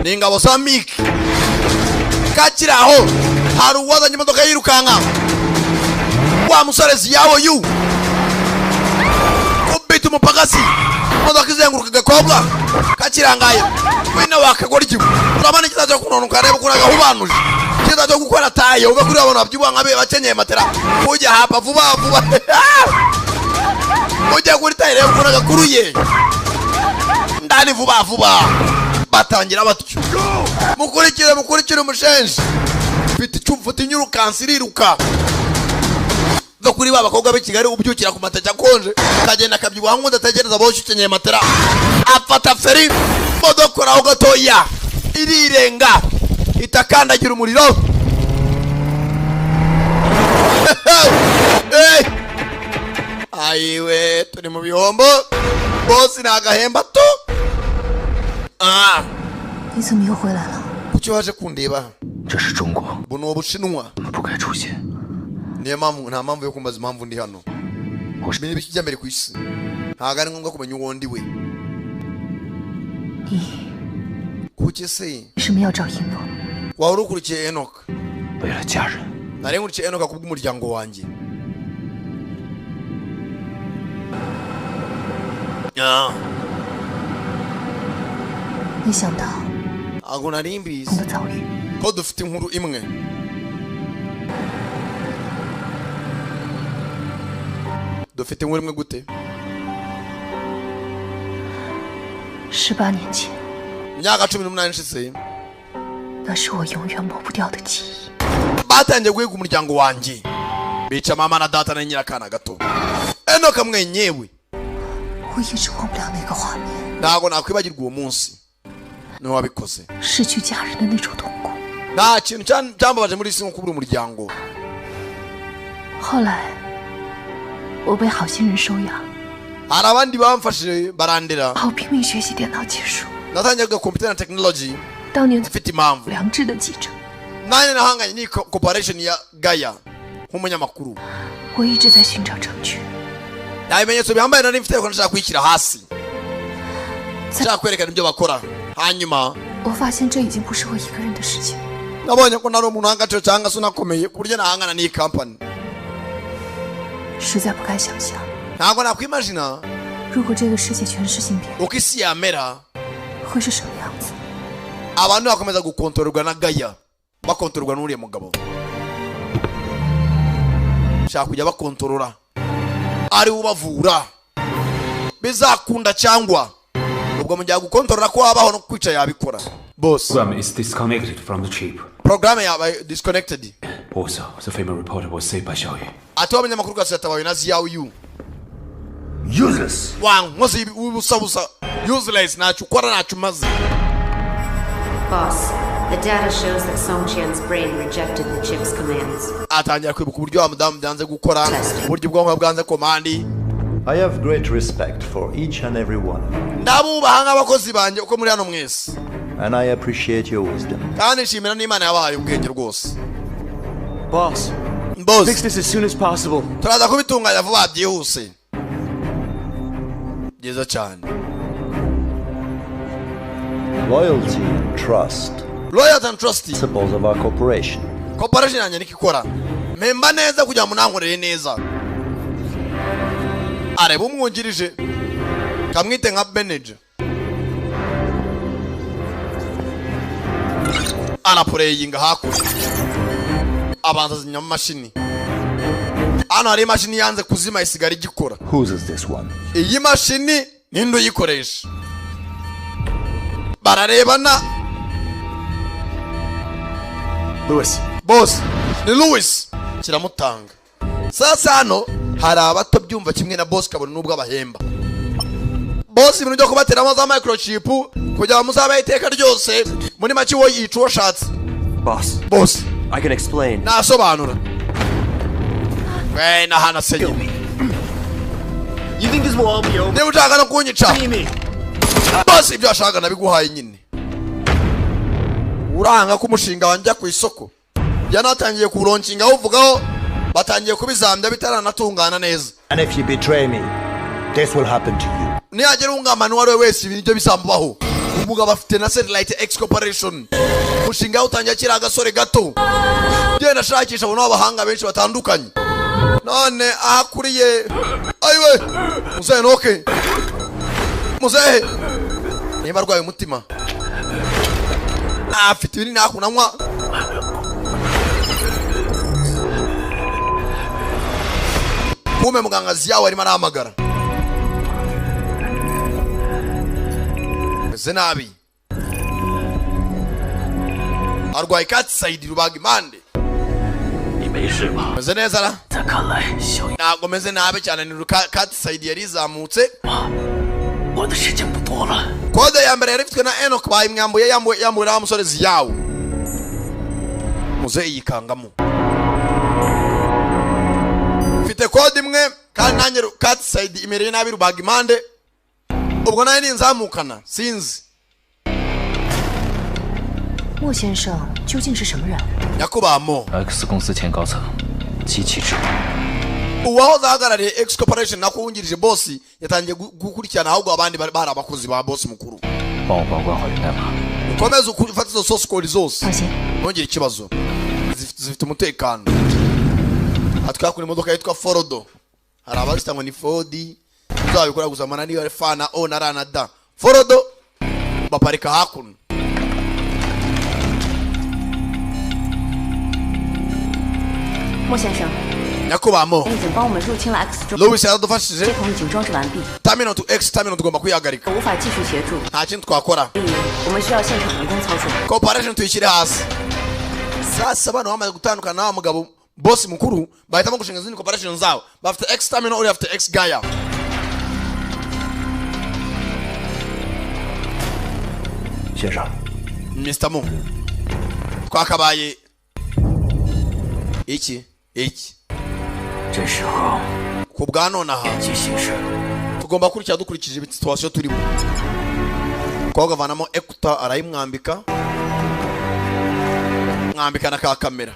ni ingabo za Miki. Kakiri aho hari uwazanye imodoka yirukanka, wa musore Ziyawo Yu kubita umupagasi, imodoka izenguruka agakobwa kakirangaye. Wino wakagoryi, urabona. Cyiza cyo kunanuka, reba ukuntu agahubanuje. Cyiza cyo gukora taille, uve kuri abantu babyibuha nka bakenyeye matera, ujya hapa vuba vuba, ujya kuri taille, reba ukuntu agakuruye ndani vuba vuba. Batangira batyo, mukurikire, mukurikire umushenji. Mfite icyo inyurukansi iriruka no kuri ba bakobwa b'i Kigali, ubyukira ku mateke akonje, akagenda akabyibuha nk'udategereza boshye ukenyeye matera. Afata feri, modoka aho gatoya irirenga, itakandagira umuriro. Hey! Ayiwe, turi mu bihombo, bose ni agahemba tu. Ah. 你怎么又回来了？ Kuki waje kundeba? 这是中国， Buno ni Ubushinwa. 不该出现。 Niyo mpamvu, nta mpamvu yo kumbaza impamvu ndi hano. Menya ibikijya mbere ku isi, ntabwo ari ngombwa kumenya uwo ndi we. 你 Kuki se 为什么要找一诺？ waba uri ukurikiye Enoka? 为了家人， Nari nkurikiye Enoka kubw'umuryango wanjye. Ah. 没想到 Ntabwo nari mbizi 我的遭遇， ko dufite inkuru imwe. Dufite inkuru imwe gute? 18年前， Imyaka 18 ishize, 那是我永远抹不掉的记忆。 batangiye guhiga umuryango wanjye, bica mama na data na nyirakana gato Enoka mwenyewe. 我一直忘不了那个画面， Ntabwo nakwibagirwa uwo munsi niwe wabikoze. 失去家人的那种痛苦。 Nta kintu cyambabaje muri isi nko kubura umuryango. 后来，我被好心人收养， Hari abandi bamfashije barandera. 好拼命学习电脑技术。 Natangiye computer na technology. 当年 Mfite impamvu. 良知的记者， Nanjye nahanganye n'iyi corporation ya Gaya nk'umunyamakuru. 我一直在寻找证据。 Nta bimenyetso bihambaye nari mfite, ariko nashaka kuyishyira hasi, nshaka kwerekana ibyo bakora. Hanyuma 我发现这已经不是我一个人的事情， nabonye ko ntari umuntu w'agaciro cyangwa se unakomeye ku buryo nahangana n'iyi company. 实在不敢想象， Ntabwo nakwimajina 如果这个世界全是芯片， uko isi yamera, 会是什么样子？ abantu bakomeza gukontororwa na Gaya, bakontororwa n'uriya mugabo. Shaka kujya bakontorora ari we ubavura, bizakunda cyangwa ubwo mu gihe agukontorora ko wabaho no kwica yabikora bose. Program is disconnected from the chip. Porogaramu yabaye disconnected. Also, the female reporter was saved by Xiaoyu. Ati w'abanyamakuru gasi yatabawe na Ziyawu. Useless. Wa nkozi w'ubusabusa, useless, ntacyo ukora, ntacyo umaze. Boss, the data shows that Song Qian's brain rejected the chip's commands. Atangira kwibuka uburyo wa mudamu byanze gukora, uburyo ubwonko bwanze command. I have great respect for each and every one of you, Ndabubaha nk'abakozi banjye uko muri hano mwese, and I appreciate your wisdom. Kandi nshimira n'Imana yabahaye ubwenge rwose. Boss, Boss, fix this as soon as possible. Turaza kubitunganya vuba byihuse. Byiza cyane. Loyalty and trust, Loyalty and trust, principles of our corporation. Corporation yanjye niko ikora, mpemba neza kugira ngo munankorere neza. Areba umwungirije, kamwite nka manager, arapureyinga hakurya, abanza azimya amamashini. Hano hari imashini yanze kuzima, isigara igikora. Whose is this one? Iyi mashini ninde uyikoresha? Bararebana. Lewis. Boss, ni Louis kiramutanga. Sasa hano hari abato byumva kimwe na boss, kabone n'ubwo abahemba. Boss ibintu byo kubateramo za microchip kugira ngo muzabeho iteka ryose, muri make uwo yica uwo ashatse. Boss, Boss, I can explain. Nasobanura we nahana se nyine. You think this will all be over? Niba ushaka no kunyica, boss, ibyo washaka nabiguhaye nyine. Uranga ko umushinga wanjya ku isoko, yanatangiye kuwuronkinga, awuvugaho, batangiye kubizambya bitaranatungana neza. And if you betray me, this will happen to you. Nihagira ungamana uwo ari we wese, ibi nibyo bizamubaho. Umugabo afite na Satellite X Corporation, umushinga yawutangiye akiri agasore gato, genda ashakisha abona abahanga benshi batandukanye, none aho akuriye. Ayiwe, muzehe noke, muzehe niba arwaye umutima. Afite ibinini hakunanywa. Kume muganga Ziyawe arimo arahamagara. Meze nabi. Arwaye katsayidi rubaga impande. Meze neza ra? Ntabwo meze nabi cyane ni katsayidi yari izamutse. Kode ya mbere yari ifitwe na Enoch bayimwambuye yambuye na musore Ziyawe. Muze yikangamo. Mfite kode imwe kandi nanjye katsayidi imereye nabi rubaga impande. Ubwo nayo ninzamukana sinzi. 莫先生究竟是什么人？ nyakubahwa Mo X 公司前高层，极其智 uwahoze ahagarariye X Corporation nako wungirije boss yatangiye gukurikirana ahubwo abandi bari abakozi ba boss mukuru. 帮我保管好源代码。 Ukomeze ufate izo source code zose. Ntugire ikibazo. Zifite umutekano. Atwakura imodoka yitwa Fordo. Hari abazita ngo ni Ford. Uzabikora gusa mana niyo F na O na R na D. Fordo baparika hakuno. 莫先生， nyakubahwa Mo 已经帮我们入侵了 X 中 Louis yaradufashije. 系统已经装置完毕， Terminal to X terminal tugomba kuyihagarika. 无法继续协助， Nta kintu twakora. 所以我们需要现场人工操作。 Corporation tuyishyire hasi. Sasa bano bamaze gutandukana na wa mugabo boss mukuru bahitamo gushinga izindi corporation zabo. Bafite X terminal uri afite X Gaia. 先生， Mr. Mo twakabaye iki iki 这时候 ku bwa nonaha 见机行事。 tugomba kurikira dukurikije situation turimo. Umukobwa avanamo ekuta arayimwambika mwambika na ka kamera.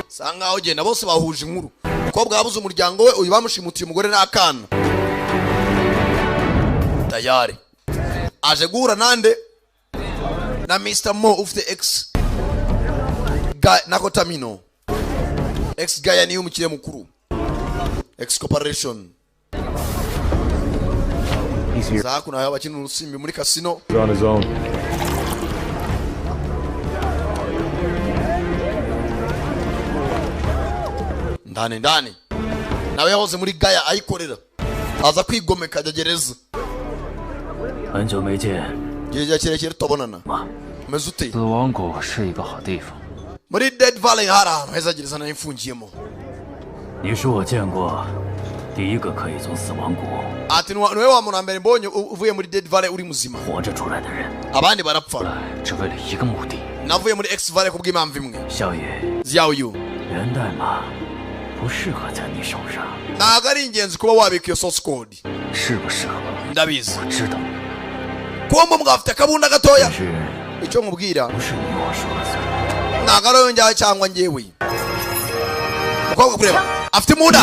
Sa nkaho ugenda bose bahuje inkuru. Umukobwa yabuze umuryango we, uyu bamushimutiye umugore n'akana. Tayari aje guhura nande na Mr. Mo ufite X nako Tamino. X Gaia niyo umukiriya mukuru. X Corporation. Za hakuno hariho abakina urusimbi muri casino. He's on his own. Ndani ndani. Nawe yahoze muri Gaia ayikorera. Aza kwigomeka ajya gereza. 很久没见， Igihe kirekire tutabonana. Umeze ute? 死亡谷是一个好地方。 Muri Dead Valley hari ahantu heza gereza nayo imfungiyemo. 你是我见过第一个可以从死亡谷 Ati niwe wa muntu wa mbere mbonye uvuye muri Dead Valley uri muzima. 活着出来的人， Abandi barapfa. 只为了一个目的。 Navuye muri X Valley kubw'impamvu imwe. 小雨， Ziyawe yu. 源代码不适合在你手上， Ntabwo ari ingenzi kuba wabika iyo source code. 适不适合？ Ndabizi. 我知道， Kuba umugabo afite akabunda gatoya. 是 Icyo nkubwira 不是你我说了算？ ntabwo ari wowe njyawe cyangwa njyewe. Umukobwa kureba afite imbunda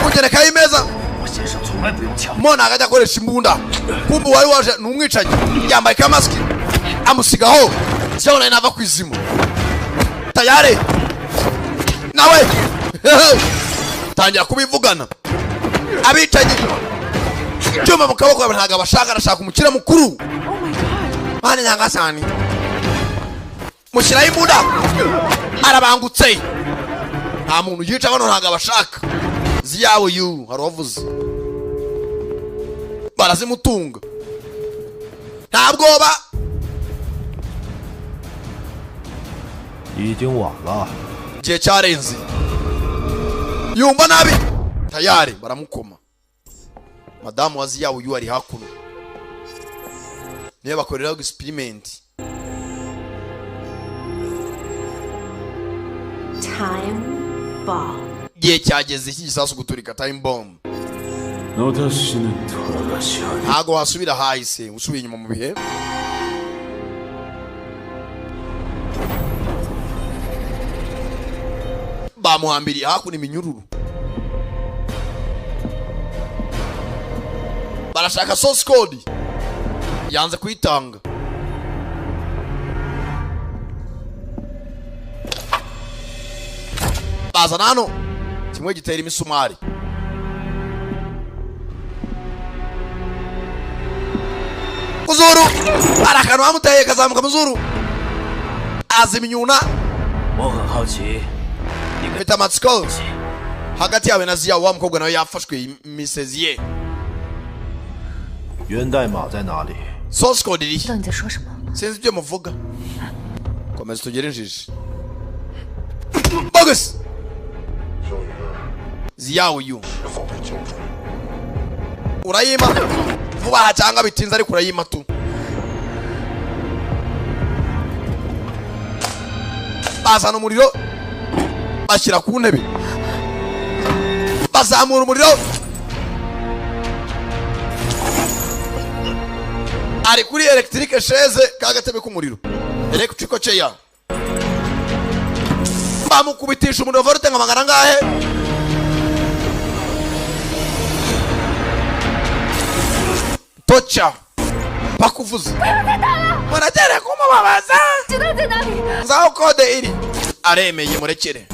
kugerekaho imeza. 我先生从来不用枪。 Mo ntabwo ajya akoresha imbunda. Kumbe uwari waje ni umwicanyi yambaye kamasiki amusigaho Ziyawe nawe nava ku izimu. Tayari nawe tangira kubivugana abicanyi cyuma mu kaboko ntabwo abashaka arashaka umukire mukuru. Mani nyangasani mushyiraho imbunda arabangutse nta muntu yica bano ntabwo abashaka. Ziyawe yu hari uwavuze barazimutunga nta bwoba. 已经晚了。 Igihe cyarenze yumva nabi tayari baramukoma. Madamu wa Ziyawe yu ari hakuno niyo bakoreraho experiment. Time bomb. Igihe cyageze iki gisasu guturika time bomb. 너 다시는 돌아가지 않을 Ntago wasubira hahise usubiye inyuma mu bihe. Bamuhambiriye hakuno iminyururu. Barashaka source code yanze kuyitanga. Bazana hano kimwe gitera imisumari. Kuzuru hari akantu bamuteye kazamuka muzuru azimyuna. 我很好奇， Mfite amatsiko hagati yawe na Ziya, wa mukobwa nawe yafashwe imisezi ye. 源代码在哪里？ Source code iri? 知道你在说什么。 Sinzi ibyo muvuga, komeza tugere injiji bogus. Ziya uyu urayima vuba aha cyangwa bitinze, ariko urayima tu. Bazana umuriro bashyira ku ntebe, bazamura umuriro, ari kuri electric chaise, ka gatebe k'umuriro, electrical chair. Bamukubitisha umuriro volte nka magana angahe. Tocha bakuvuza murakere kumubabaza. 知道在哪里？ Nzaho kode iri, aremeye murekere.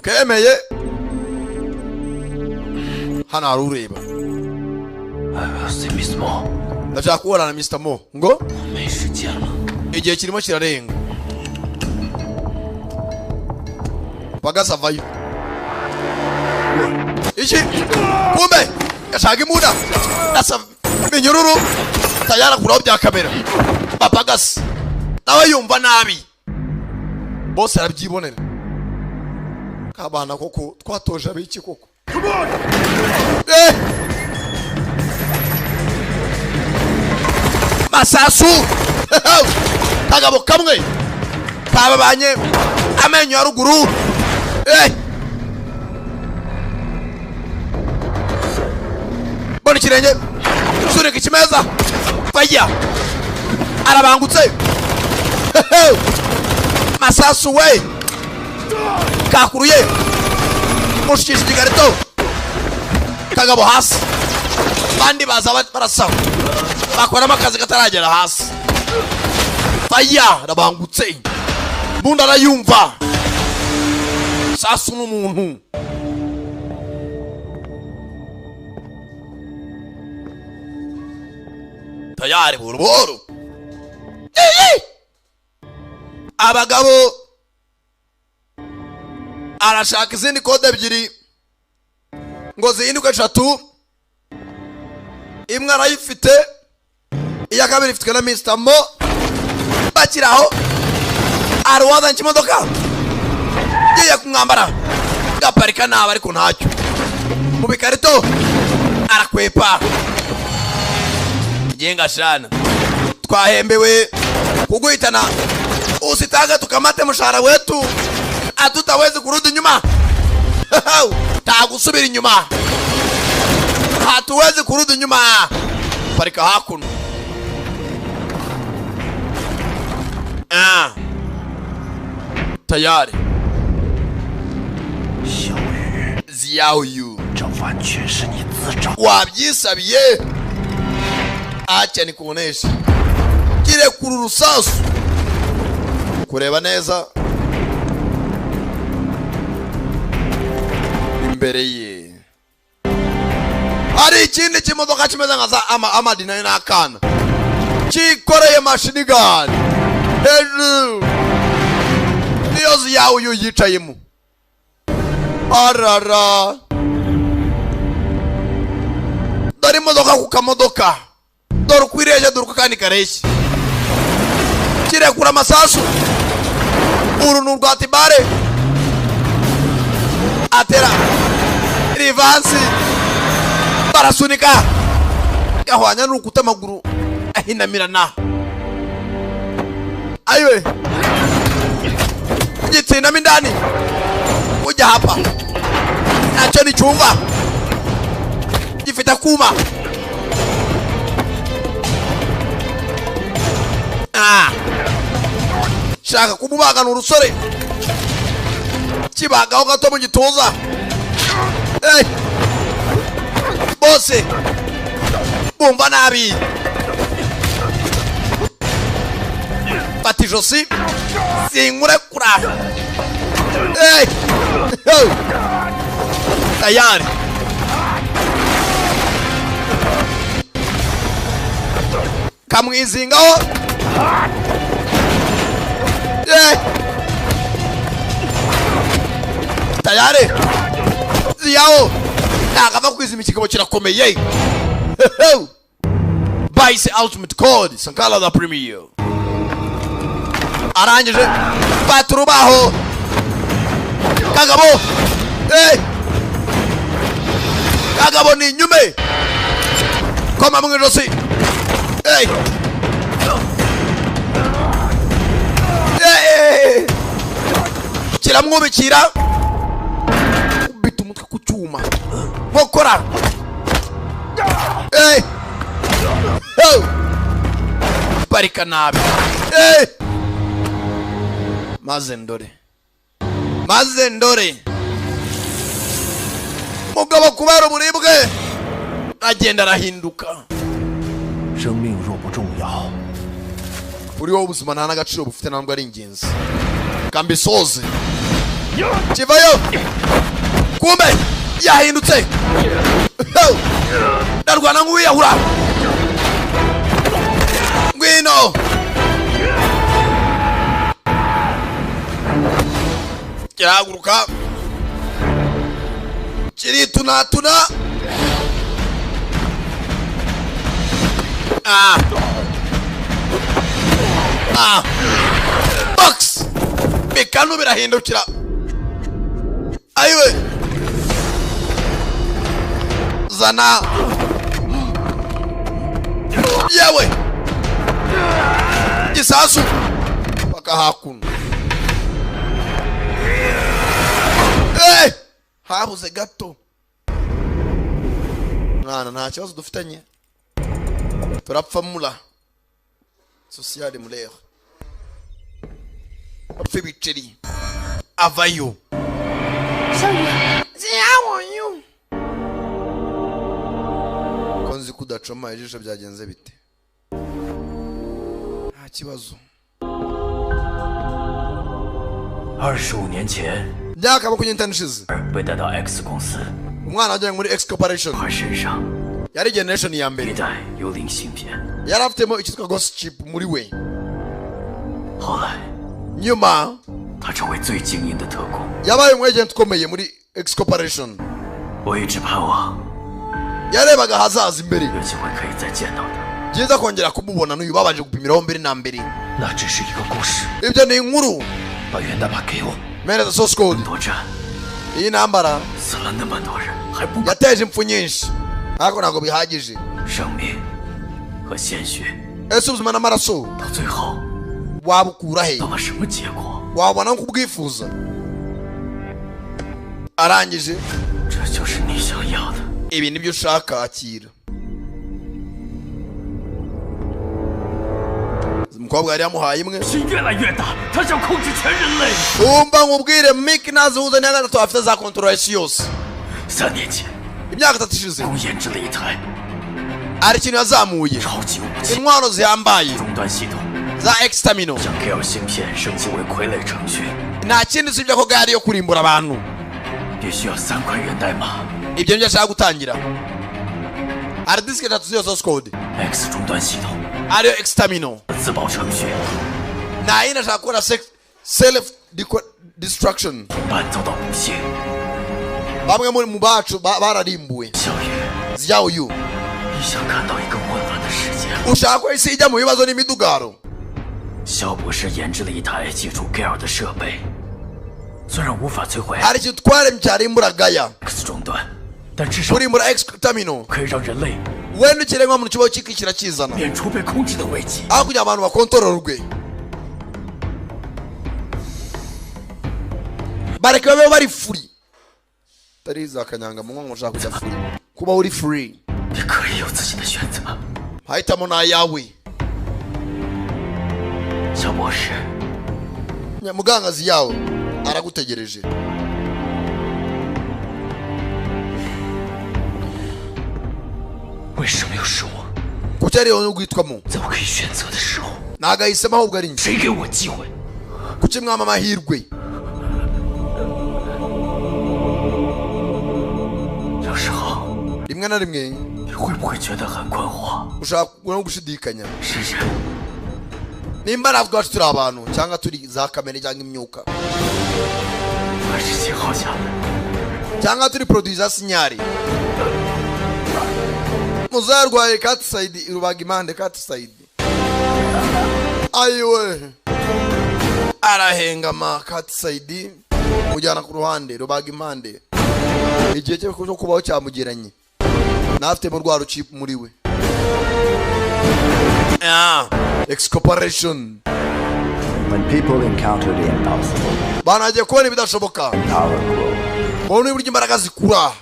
Kemeye hano hari ureba. See Miss Mo. Ndashaka kubona na Mr. Mo ngo 没时间了。 igihe kirimo kirarenga. Pagasi avayo iki kumbe gashaka imbunda asa minyururu tayara kuraho bya kamera. Bapagasi nawe yumva nabi, bose arabyibonera. Kabana koko twatoje abiki koko. Eh! Masasu kagabo kamwe kababanye amenyo ya ruguru. Eh! Bona ikirenge sunika ikimeza faya arabangutse. Masasu we kakuruye mushikisha igikarito kagabo hasi, bandi baza barasa bakoramo akazi kataragera hasi. Faya arabangutse, mbunda arayumva sasu n'umuntu. Tayari buhoro buhoro. Iyi! Abagabo arashaka izindi kode ebyiri ngo zihinduke eshatu, imwe arayifite, iya kabiri ifitwe na Mr. Mo. Bakiraho hari uwazanye ikimodoka ngiye kumwambara gaparika nabi, ariko ntacyo mu bikarito arakwepa. Jenga shana twahembewe kuguhitana, usitaka tukamate mshahara wetu, hatutawezi kurudi nyuma. Tagusubira inyuma, hatuwezi kurudi nyuma. Parika hakuno. Ah. Tayari 小雨， Ziao yu 这完全是你自找。 Wabyisabiye, acha nikuoneshe kirekura urusasu kureba neza imbere ye hari ikindi kimodoka kimeze nka za ama amadi nayo n'akana cyikoreye mashini gani hejuru niyo ziyawe uyu yicayemo arara. Dore imodoka ku kamodoka, dore uko ireshya, dore uko akandi kareshya. Kirekura amasasu, uru ni urwa tibare atera rivansi barasunika gahwanya n'urukuta, amaguru ahinamirana. Ayiwe gitsindamo indani ujya hapa ntacyo nicyumva gifite akuma. Ah. Shaka kumubaga ni urusore kibagaho gato mu gituza. Eh. Bose bumva nabi, fata ijosi sinkurekura. Eh. Tayari Kamwizingaho. Tayari. Ziyawo. Ntabwo kwizima ikigabo kirakomeye. Bayise Ultimate Code, Sankara the Premier. Arangije fata urubaho. Kagabo. Kagabo ni inyume. Koma mu ijosi. Kiramwubikira. Kubita umutwe ku cyuma. Nkokora. Parika nabi. Maze ndore. Maze ndore. Mugabo kubera uburibwe agenda arahinduka. 生命若不重要， Uri wowe ubuzima nta n'agaciro bufite ntabwo ari ingenzi. Kambisoze. Kivayo. Kumbe yahindutse. Ndarwana nk'uwiyahura. Ngwino. Kirahaguruka. Kiritunatuna. Box. Bikanu birahindukira. Ayiwe. Zana. Yewe. Gisasu. Paka hakuno. Habuze gato. Mwana nta kibazo dufitanye. Turapfa mula. Sociale mulaire. Apfa ibiceri. Avayo. Ziyawoyu. Ko nzi kudacoma ijisho byagenze bite? Nta kibazo. 25年前 Myaka 25 ishize. 被带到 X 公司， Umwana wajyanywe muri X Corporation. 他身上 Yari generation ya mbere. 一代幽灵芯片。 Yari afitemo icyitwa ghost chip muri we. 后来 Nyuma 他成为最精英的特工。 yabaye umu agent ukomeye muri X Corporation. 我一直盼望 Yarebaga ahazaza imbere. 有机会可以再见到他。 Byiza kongera kumubona n'uyu babanje gupimiraho mbere na mbere. 那只是一个故事。 Ibyo ni inkuru. 把源代码给我。 Mpereza source code. 多战 Iyi ntambara 死了那么多人，还不 yateje impfu nyinshi ariko ntabwo bihagije. 生命和鲜血 Ese ubuzima n'amaraso 到最后 wabukura he? 到了什么结果？ Wabona nko kubwifuza. Arangije 这就是你想要的。 ibi nibyo ushaka akira. Umukobwa yari yamuhaye imwe. 心越来越大，他想控制全人类。 Umva nkubwire Mick nazihuza n'iya gatatu afite za control isi yose. 3年前， Imyaka 3 ishize 共研制了一台 hari ikintu yazamuye. 超级武器 Intwaro zihambaye 终端系统， za X-Terminal. 将 K 芯片升级为傀儡程序， Nta kindi usibye ko gari yo kurimbura abantu. 必须要3块源代码。 Ibyo nibyo ashaka gutangira. Hari disike 3 z'iyo source code. X 终端系统 Ariyo X-Terminal. 自保程序 Nta yindi ashaka gukora self destruction. 同伴遭到不幸。 Bamwe muri mu bacu bararimbuwe. 小雨， Ziyaoyu. 你想看到一个混乱的世界吗？ Ushaka ko isi ijya mu bibazo n'imidugaro. 肖博士研制了一台借助 Gale 的设备，虽然无法摧毁 Hari ikintu twaremye cyarimbura Gaia. X 终端，但至少 Kurimbura X Terminal. 可以让人类 Wenda ikiremwa muntu kibaho kikishyira kizana. 免除被控制的危机。 Aho kugira abantu bakontororwe. Bareke babe bari free. Tari za kanyanga mu ngo ushaka kujya free. Kuba uri free. 你可以有自己的选择， Mahitamo ni ayawe. 肖博士。 Muganga Ziyawe aragutegereje. 为什么又是我？ Kuki ari wowe ugwitwamo? 在我可以选择的时候， Ntabwo ahisemo ahubwo ari njye. 谁给我机会？ Kuki mwama amahirwe? 有时候 Rimwe na rimwe 你会不会觉得很困惑？ Ushaka no gushidikanya 是人， nimba natwe ubwacu turi abantu cyangwa turi za kamere cyangwa imyuka 还是信号下的？ cyangwa turi produit za sinyari. Muzarwaye katisayidi rubaga impande katisayidi ayiwe arahengama katisayidi mujyana ku ruhande rubaga impande igihe cye cyo kubaho cyamugeranye ntafitemo rwa rucipu muri we. Excorporation. When people encounter the impossible, Bantu kubona ibidashoboka power grows. Babona uburyo imbaraga zikura.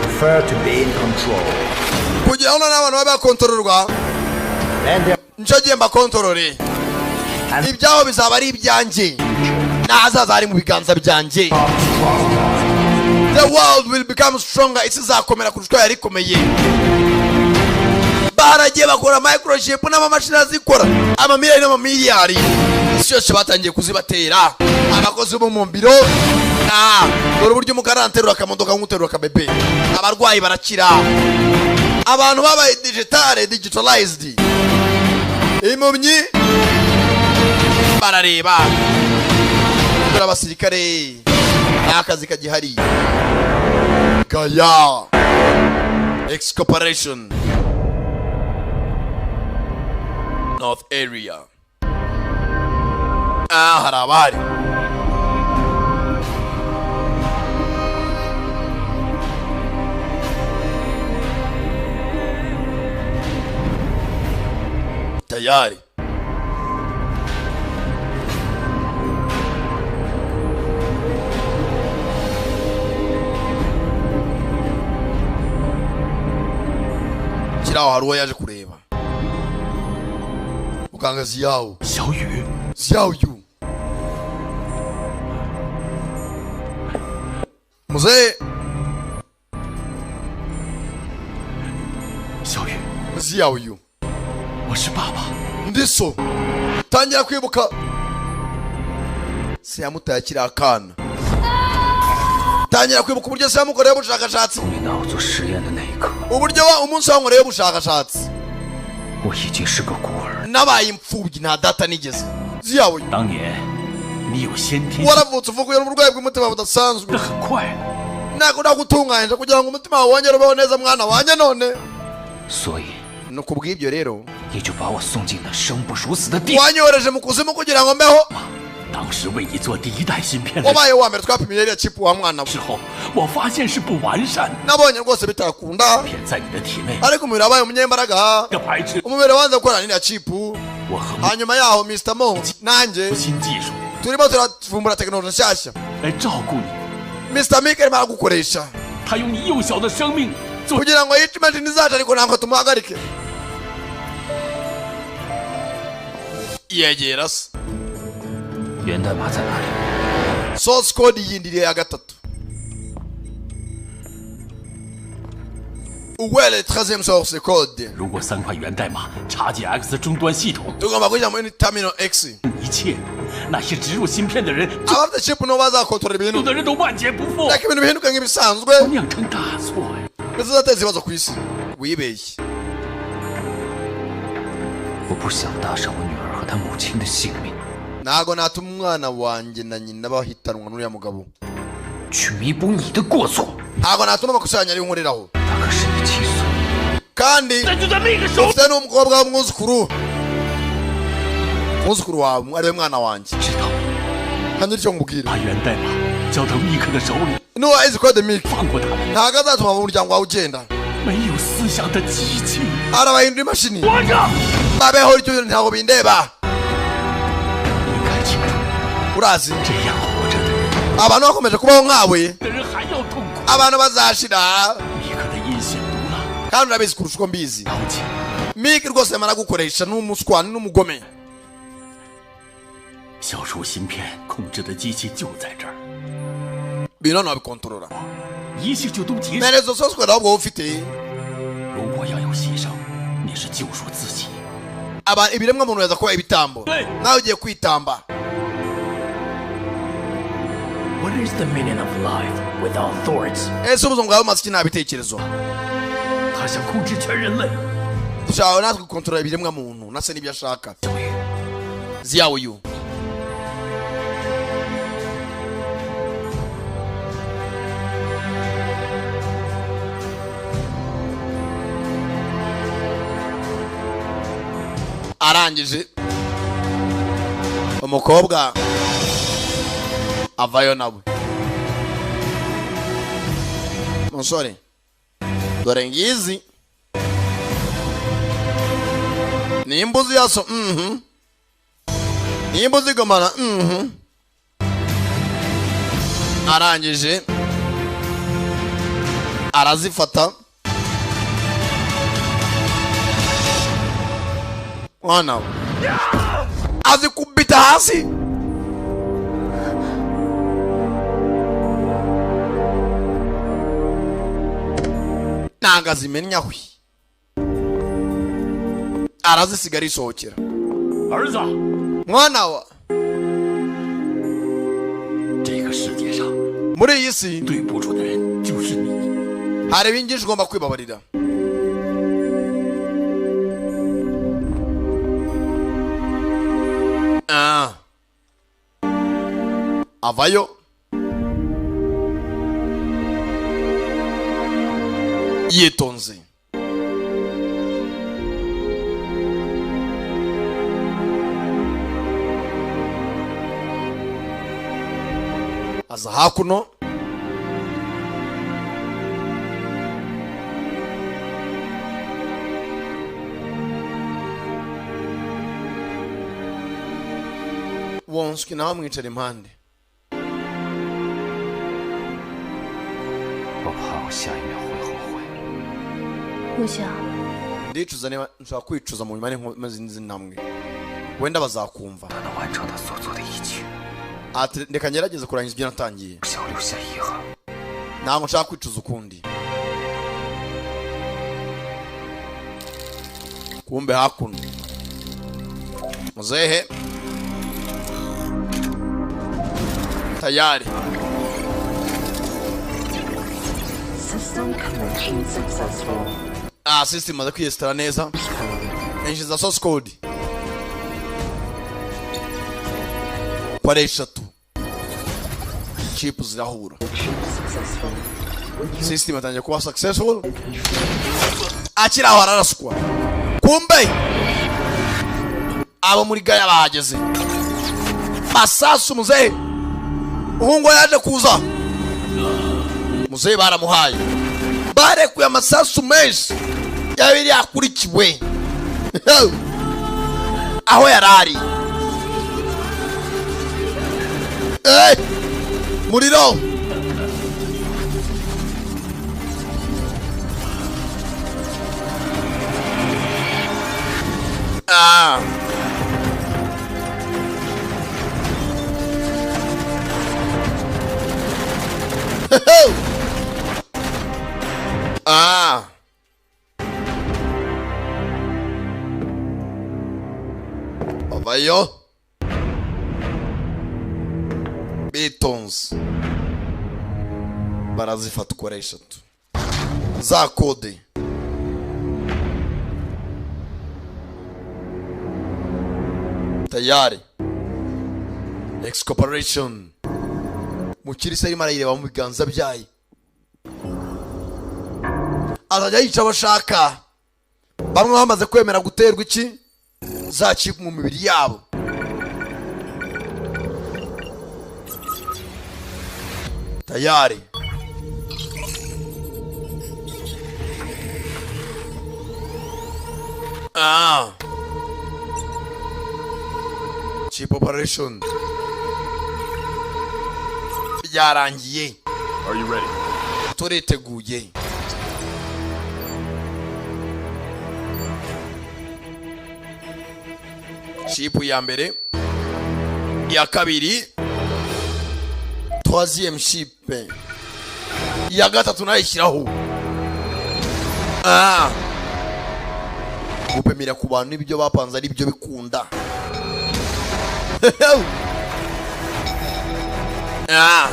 Prefer to be in control. Kugira ngo n'abantu babe bakontororwa nicyo gihe mbakontorore ibyabo bizaba ari ibyanjye n'ahazaza hari mu biganza byanjye. The world will become stronger, isi izakomera kurusha uko yari ikomeye. Baragiye bakora microchip n'amamashini azikora amamiliyari n'amamiliyari, isi yose batangiye kuzibatera abakozi bo mu biro. Dore uburyo umukara aterura akamodoka nk'uterura akabebe, abarwayi barakira, abantu babaye digitale digitalized, impumyi barareba. Dore abasirikare nta kazi kagihari. Gaya Excorporation North Area. Hari abari tayari. Kiraho hari uwo yaje kureba muganga Ziyawo. Xiaoyu, Xiaoyu muzehe. Xiaoyu, Xiaoyu, 我是爸爸。 Ndiso tangira kwibuka se yamutaye akiri akana, tangira kwibuka uburyo se yamukoreye ubushakashatsi, 你拿我做实验的那一刻， uburyo umunsi wankoreye ubushakashatsi 我已经是个孤儿。 nabaye imfubyi nta data nigeze. Ziyawe, 当年你有先天性 waravutse uvuye n'uburwayi bw'umutima budasanzwe, 的很快， ntabwo nagutunganyije kugira ngo umutima wawe wongere ubeho neza mwana wanjye none. 所以 Ni ukubw'ibyo rero 你就把我送进那生不如死的地狱。 wanyohereje mu kuzimu kugira ngo mbeho. 当时为你做第一代芯片的 Wabaye uwa mbere twapimiye iriya chip wa mwana we. 时候，我发现是不完善的， Nabonye rwose bitakunda, 片在你的体内 ariko umubiri wabaye umunyembaraga, 的排斥。 umubiri wanze gukorana n'iriya chip. 我和 Hanyuma yaho Mr. Mo nanjye 新技术 turimo turavumbura tekinoloji nshyashya. 来照顾你， Mr. Mike arimo aragukoresha 他用你幼小的生命做 kugira ngo yice imashini zacu, ariko ntabwo tumuhagarike. Yegera se 源代码在哪里？ source code yindi ya gatatu. Uwele 13e source code. 如果三块源代码插进 X 终端系统， Tugomba kujya muri terminal X. 一切那些植入芯片的人， Abafite chip nibo bazakontorora 有 ibintu. 的人都万劫不复， Reka ibintu bihinduke nk'ibisanzwe, 酿成大错呀！ bizateza ibibazo ku isi. Wibeshye. 我不想搭上我女儿和她母亲的性命， Ntago natuma umwana wanjye na nyina bahitanwa n'uriya mugabo. 去弥补你的过错。 Ntago natuma amakosa yanjye ariyo nkoreraho. 他可是你七岁， Kandi 那就在那个时候， ufite n'umukobwa w'umwuzukuru, umwuzukuru wawe ariwe mwana wanjye. 知道 Kandi icyo nkubwira, 把源代码交到密克的手里， nuwa izi code Mike 放过他们， ntago azatuma umuryango wawe ugenda. 没有思想的机器， Arabahindura imashini 活着。 babeho icyo ntabwo bindeba. 应该清楚， Urazi 这样活着的人， abantu bakomeje kubaho nkawe, 的人还要痛苦。 abantu bazashira. 密克的阴险毒辣， Kandi urabizi kurusha uko mbizi. 了解。 Mike rwose yamara gukoresha n'umuswa n'umugome. 消除芯片控制的机器就在这儿， Ibintu hano wabikontorora. 一切就都结束。 Mperezo source code ahubwo wowe ufite. 如果要有牺牲，你是救赎自己。 Aba ibiremwa muntu yaza kuba ibitambo, nawe ugiye kwitamba. What is the meaning of life without thoughts? Ese ubuzima bwawe bumaze iki nta bitekerezo? 他想控制全人类。 Dushaka natwe gukontorora ibiremwa muntu nase n'ibyo ashaka. Ziyawe arangije umukobwa avayo nawe musore dore ngizi nimba uzi yaso nimba uzigomana arangije arazifata mwana we azikubita hasi. Nanga zimenya hwi arazisigara isohokera. 儿子， Mwana wa 这个世界上 muri iyi si 对不住的人就是你。 Hari ibingishi ugomba kwibabarira. Ah. Avayo yitonze aza hakuno wonswi nawe amwicara impande. 我怕我下一秒会后悔。 我想， Ndicuza niba nshobora kwicuza mu nyuma n'izi ntambwe wenda bazakumva. 能完成他所做的一切， Ati reka ngerageze kurangiza ibyo natangiye. 不想留下遗憾。 Ntabwo nshaka kwicuza ukundi. Kumbe hakuno muzehe tayari. System connection successful. Ah, system imaze kwiyesitara neza, injiza source code ko ari eshatu chip zirahura. Successful. System atangiye kuba successful, akiri aho araraswa. Kumbe abo muri gaya bahageze masasu. Muzehe uhungu yaje kuza, muzehe baramuhaye, barekuye amasasu menshi yabiri yakurikiwe aho yari ari. Eh, muriro ah. Ah. Bavayo bitonze barazifata uko ari eshatu za kode. Tayari X Corporation mukirisa arimo arayireba mu biganza byayo, azajya yica abashaka. Bamwe bamaze kwemera guterwa iki za chip mu mibiri yabo. Tayari ah. Chip operation byarangiye. Are you ready? Turiteguye. Chip ya mbere, iya kabiri, troisième chip, iya gatatu nayishyiraho. Ah. Gupimira ku bantu ibyo bapanze ari byo bikunda. Ah.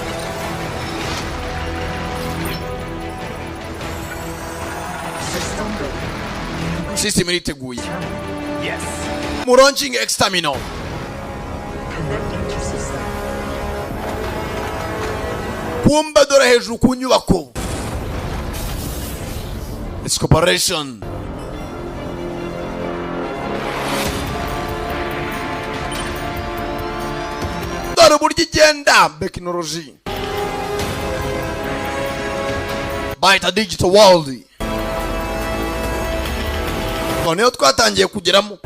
System iriteguye. Mu launching X-Terminal. Connecting to system. Kumba dore hejuru ku nyubako. It's corporation. Dore uburyo igenda tekinoloji. Bayita digital world. Noneho twatangiye kugeramo.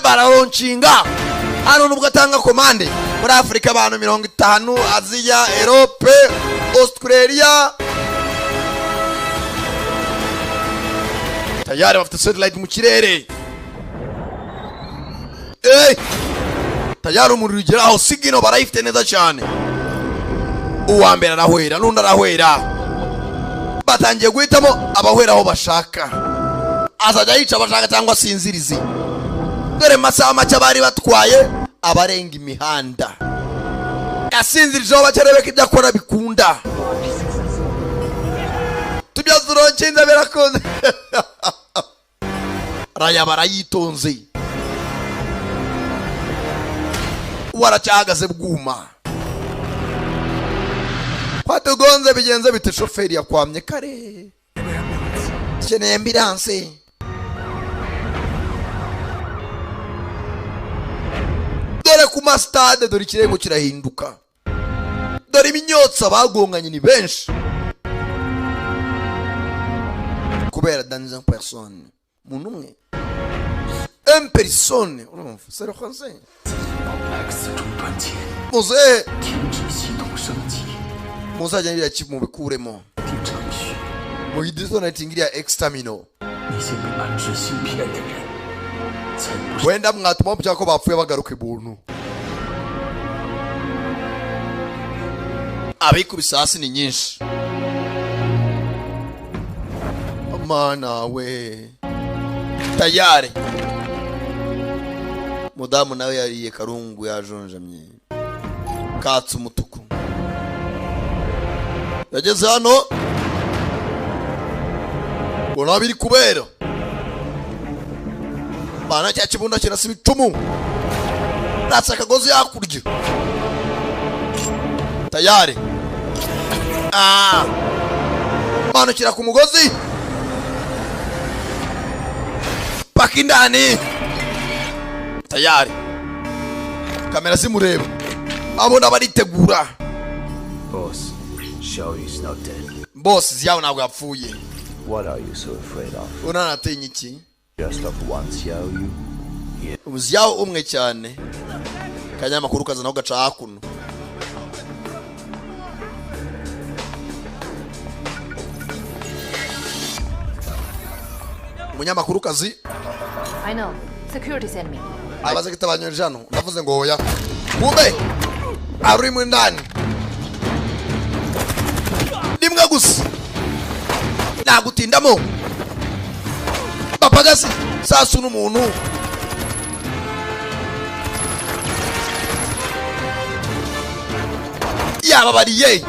Bararonshinga hano nubwo atanga komande muri Afurika abantu 50, Aziya, Europe, Australia. Tayari bafite satellite mu kirere. Tayari umuriro ugeraho, sigino barayifite neza cyane. Uwa mbere arahwera n'undi arahwera. Batangiye guhitamo abahwera aho bashaka. Azajya yica abashaka cyangwa asinzirize. Dore masaha make bari batwaye abarenga imihanda. Yasinzirijeho bacyarebe ko ibyo akora bikunda. Tubyaza uronkinza birakunze. Raya barayitonze. Waracyahagaze bwuma. Kwatugonze bigenze bite? Shoferi yakwamye kare. Dukeneye ambulance. Dore ku mastade dore ikirego kirahinduka. Dore iminyotsa bagonganye ni benshi. Kubera dans une personne. Umuntu umwe. Un personne. Urumva, c'est le français. Muze. Muzajya ngira ki mubikuremo. Muyidisconnecting iriya X-Terminal. Wenda mwatuma mubya ko bapfuye bagaruka ibuntu. Abikubise hasi ni nyinshi. Mana we. Tayari. Mudamu nawe yariye karungu yajonjamye. Katse umutuku. Yageze hano. Bona biri kubera. Bana cya kibunda kirasa ibicumu. Natsa akagozi yakurya. Tayari. Manukira ku mugozi. Paka indani. Tayari. Kamera zimureba. Abona baritegura. Boss, Xiao is not dead. Boss, Xiao ntabwo yapfuye. What are you so afraid of? Unanatinya iki? Just of one Xiao Yu. Xiao umwe cyane. Kanyamakuru kazana gaca hakuno. Umunyamakuru kazi. I know. Security sent me. Abaze kitabanyoje hano. Ndavuze ngo hoya. Kumbe ari mu ndani. Nimwe gusa. Nagutindamo. Papagasi sasu n'umuntu. Yababariye.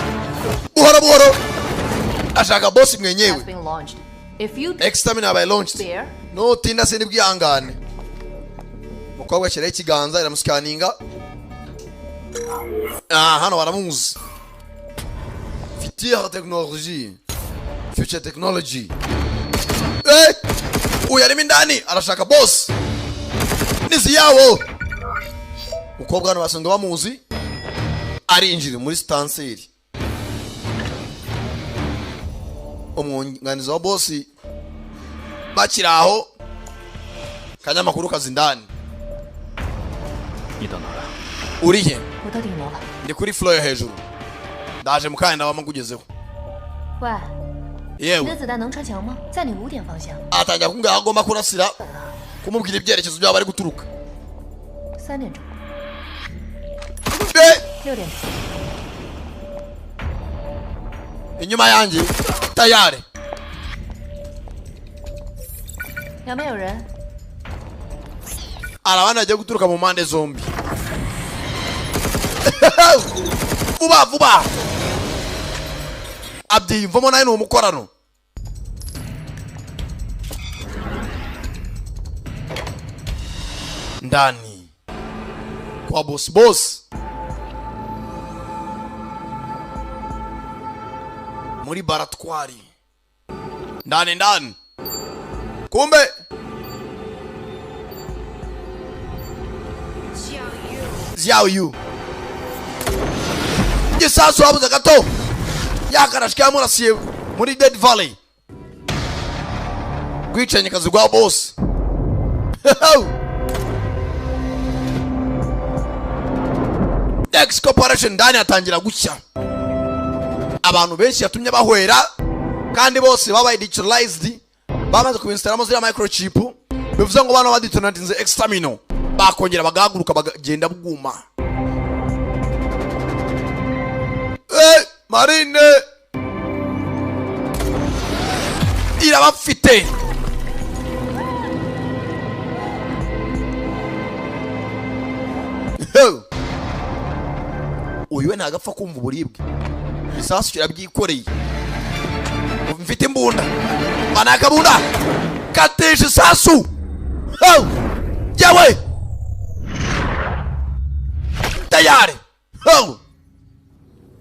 Buhoro buhoro. Ashaka boss mwenyewe. X-Terminal by launched. No tinda sindi bwihangane. Mukobwa ashyiraho ikiganza iramusikaninga. Hano baramuzi. Future technology. Future technology. Uyu arimo indani arashaka boss. Nizi yawo. Mukobwa hano basanzwe bamuzi. Arinjira muri stanseri. Umwunganizi wa boss bakiri aho. Kanyamakuru kazi ndani. Urihe? Ndi kuri floor yo hejuru. Ndaje mukanya ndabamukugezeho. Yewe. Atangira kumbwira aho agomba kurasira, kumubwira ibyerekezo by'aho bari guturuka. Inyuma yanjye tayari. Arabana agiye guturuka mu mpande zombi. Vuba vuba. Abyiyumvamo nawe ni umukorano. Ndani kwa boss boss muri baratwari ndani ndani kumbe Xiao Yu gisasu habuze gato yakarashwe yamurasiye muri Dead Valley rwicanye kazi rwa boss X Corporation ndani atangira gushya abantu benshi yatumye bahwera kandi bose babaye digitalized bamaze kubinstalamo ziriya microchip bivuze ngo bano badetonatinze exterminal bakongera bagahaguruka bagagenda bwuma. Marine irabafite uyu we ntagapfa kumva uburibwe isasu kirabyikoreye mfite imbunda banakabunda katisha isasu yewe tayari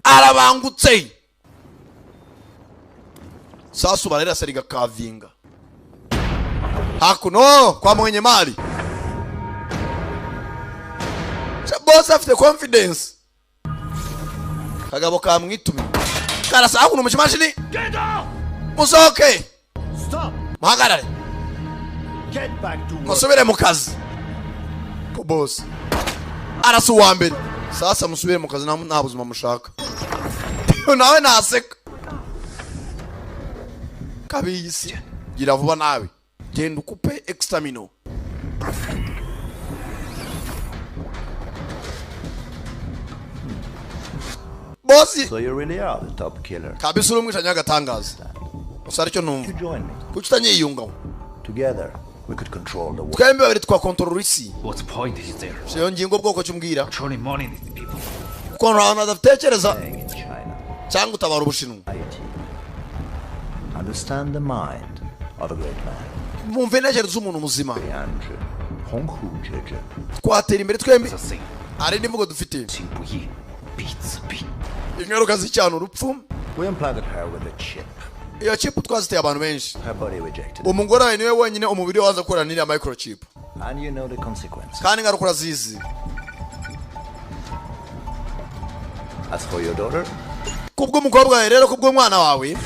arabangutse sasu bararasa rigakavinga hakuno kwa mwenye mali boss afite confidence kagabo kamwitumye karasa hakuno mu kimashini musohoke muhagarare musubire mu kazi ko boss arasa uwa mbere sasa musubire mu kazi nta buzima mushaka nawe naseka kabisi gira vuba nawe genda ukupe exterminal boss. So you really are the top killer. Kabisa uri umwicanyi w'agatangaza gusa aricyo numva kuki utanyiyungaho Together we could control the world. Twembi babiri twakontorora isi. What point is there? Iyo ngingo bwoko cyumbwira ukuntu abantu badatekereza cyangwa utabara Ubushinwa. Understand the mind of a great man. Mumve intekerezo z'umuntu muzima twatera imbere twembi hari indi mvugo dufite ingaruka z'icyana urupfu. We implanted her with a chip. Iyo chip twaziteye abantu benshi. Her body rejected. Umugore wawe niwe wenyine umubiri waza gukorana n'iriya microchip. And you know the consequences. Kandi ingaruka urazizi. As for your daughter, kubw'umukobwa wawe rero kubw'umwana wawe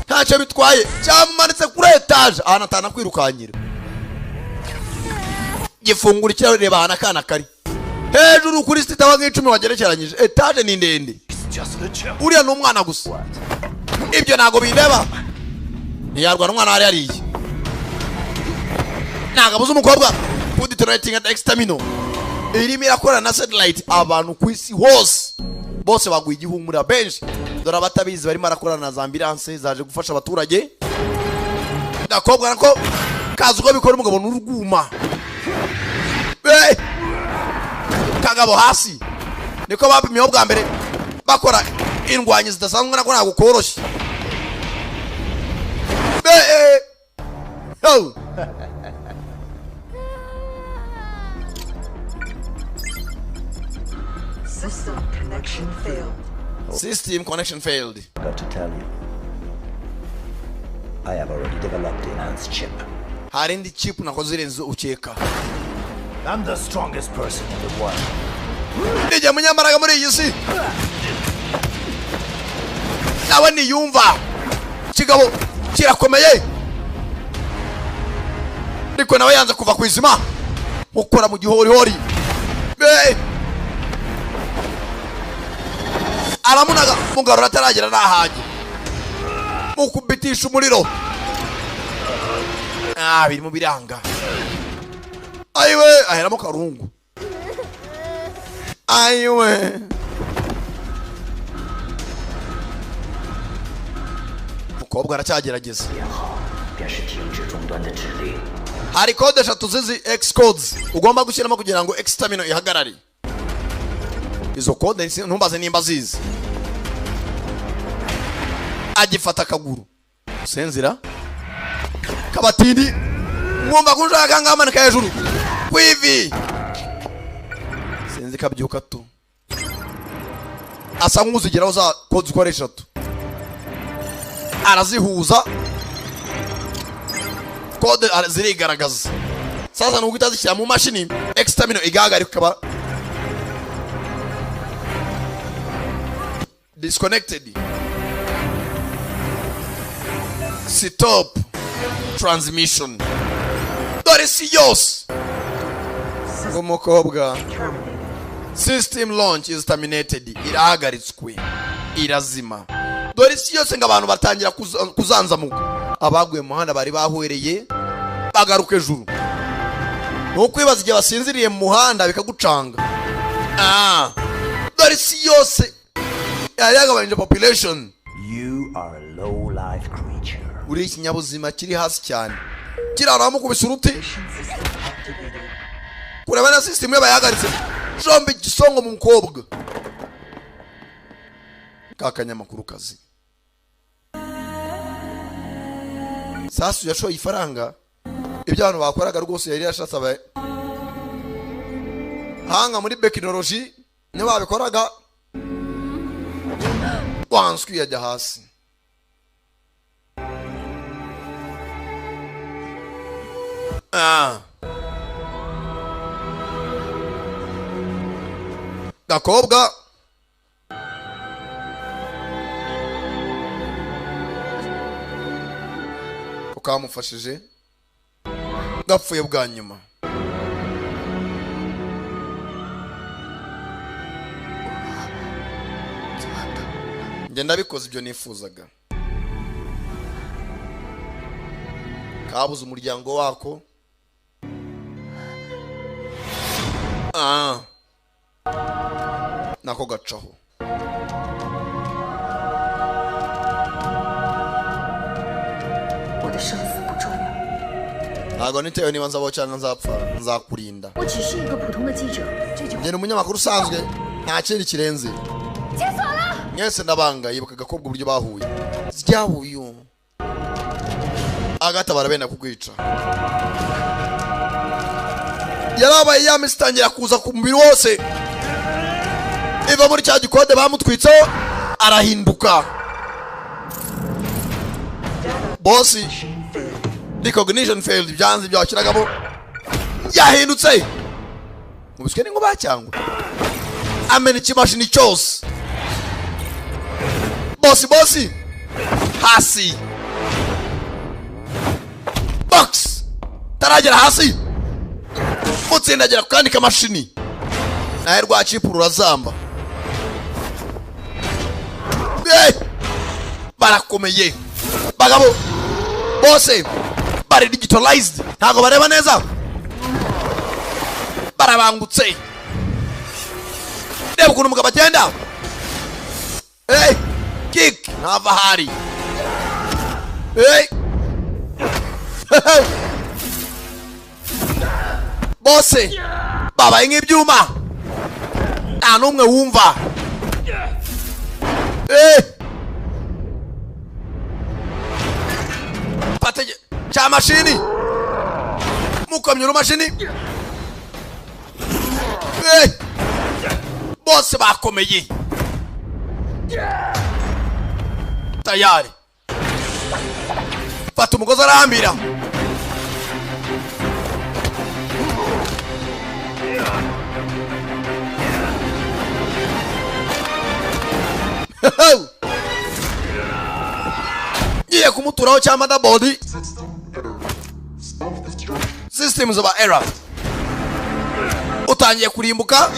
ntacyo bitwaye cyamumanitse kuri etaje ahantu atanakwirukanyira gifungura ikirahure reba ahantu akana kari hejuru kuri sitaba nk'icumi wagerekeranyije etaje ni ndende uriya ni umwana gusa ibyo ntago bindeba ntiyarwana umwana wari yariye ntago abuze umukobwa kudetonating at exterminal irimo irakorana na satellite abantu ku isi hose bose baguye igihumura benshi dore abatabizi barimo arakorana na za ambulance zaje gufasha abaturage ndakobwa nako kazi uko bikora umugabo n'urwuma kagabo hasi niko bapimiyeho bwa mbere bakora indwanyi zidasanzwe nako ntabwo koroshye. System connection failed. System connection failed. Got to tell you, I have already developed the enhanced chip. Hari indi chip nakoze irenze ukeka. I'm the strongest person in the world. Nijye munyambaraga muri iyi si. Nawe niyumva. Kigabo kirakomeye. Ariko nawe yanze kuva ku izima. Mukora mu gihorihori. Aramunaga mugarura ataragera nahage mukubitisha umuriro biri mu biranga ayiwe aheramo karungu ayiwe mukobwa aracyagerageza. Hari kode eshatu zizi X codes ugomba gushyiramo kugira ngo X terminal ihagarare. Izo kode ntumbaze nimba zizi. Agifata akaguru senzira kabatindi mwumva kunshaka ngamanika hejuru Ku ivi sinzi kabyuka tu, asa nk'uzigeraho za kode uko ari eshatu arazihuza, kode zirigaragaza. Sasa ni uguhita zishyira mu mashini exterminal igahagarika ikaba disconnected, stop transmission. Dore si yose umukobwa, system launch is terminated, irahagaritswe, irazima. Dore isi yose ngo abantu batangira kuzanzamuka, abaguye mu muhanda bari bahwereye bagaruka ejuru. Ni ukwibaza igihe basinziriye mu muhanda bikagucanga. Dore isi yose yari yagabanyije population. You are a low life creature. Uri ikinyabuzima kiri hasi cyane, kirara mukubise uruti kureba na system ye bayahagaritse. Jombe igisongo mu mukobwa ka kanyamakuru kazi. Sasu yashoye ifaranga, ibyo abantu bakoraga rwose yari yashatse aba hanga muri tekinoloji nibo babikoraga. Wanswi yajya hasi. Gakobwa ko kamufashije gapfuye bwa nyuma. Njye ndabikoze ibyo nifuzaga. Kabuze umuryango wako. Nako gacaho. Ntabwo nitewe niba nzabaho cyangwa nzapfa, nzakurinda. Njye ni umunyamakuru usanzwe, nta kindi kirenze. Mwese ndabanga. Yibuka agakobwa uburyo bahuye. Ryahuye agatabara benda kukwica. Yarabaye ya misi itangira kuza ku mubiri wose, iva muri cya gikode bamutwitseho, arahinduka. Bosi recognition failed, byanze ibyo washyiragamo yahindutse mubiswe n'inkuba cyangwa amena ikimashini cyose. Bosi bosi hasi box taragera hasi, mutsindagira ku kandi kamashini nawe rwacipura urazamba. Barakomeye bagabo bose bari digitalized, ntabwo bareba neza, barabangutse. Reba ukuntu umugabo agenda. Kick ntava ahari. Bose babaye nk'ibyuma, nta n'umwe wumva. Fata cya mashini, mukomye urumashini. Bose bakomeye tayari. Fata umugozi arahambira. Ngiye kumuturaho cya motherboard. Systems of error. Utangiye kurimbuka.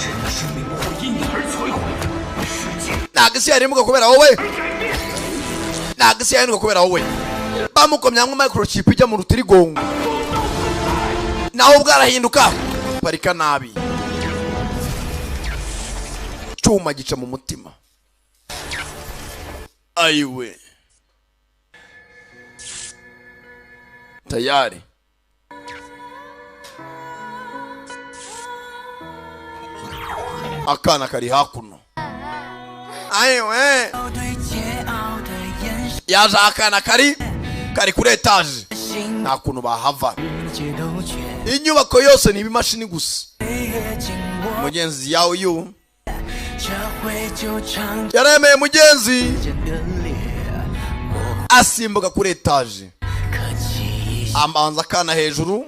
Ntabwo isi yarimbuka kubera wowe. Ntabwo isi yarimbuka kubera wowe. Bamukomye hamwe microchip ijya mu rutirigongo, nawe ubwo arahinduka. Parika nabi, cyuma gica mu mutima. Ayiwe tayari. Akana kari hakuno. Ayiwe yaje akana kari kuri etage, nta kuntu bahava. Inyubako yose ni ibimashini gusa. Mugenzi yawe yu yaremeye, mugenzi asimbuka kuri etaje, ambanza akana hejuru,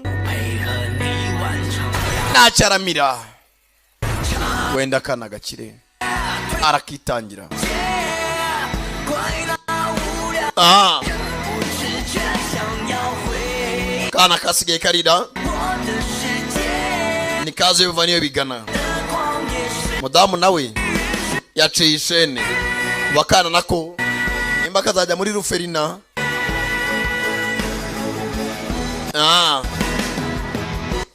ntacyo aramira, wenda akana gakire, arakitangira. Ah. Kana kasigaye karira, nikaze biva niyo bigana. Mudamu nawe yaciye ishene bakana nako, nimba kazajya muri ruferina. Ah.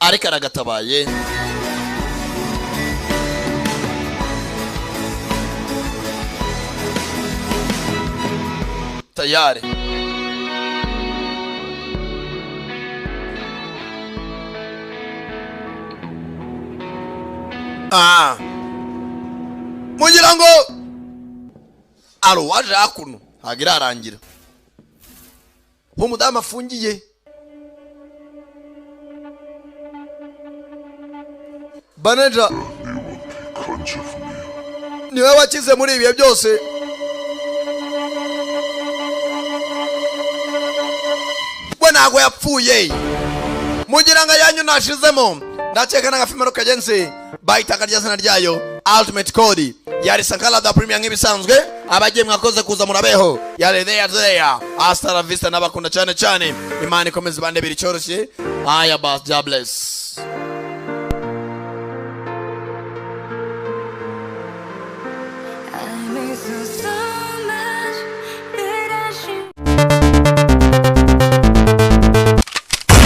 Ariko aragatabaye. Tayari ah. Mugira ngo aro waje hakuno, ntabwo irarangira. Umudamu afungiye baneja niwe wakize muri ibihe byose. We ntabwo yapfuye, mugira ngo ayanyu nashizemo. Ndakeka n'agafimero kagenze bahitaga rya zina ryayo Ultimate Code, yari Sankara da Premier nk'ibisanzwe. Abagiye mwakoze kuza, murabeho. Yari there there, hasta la vista. N'abakunda cyane cyane, Imana ikomeze ibandebera icyoroshye. Aya bas, God bless.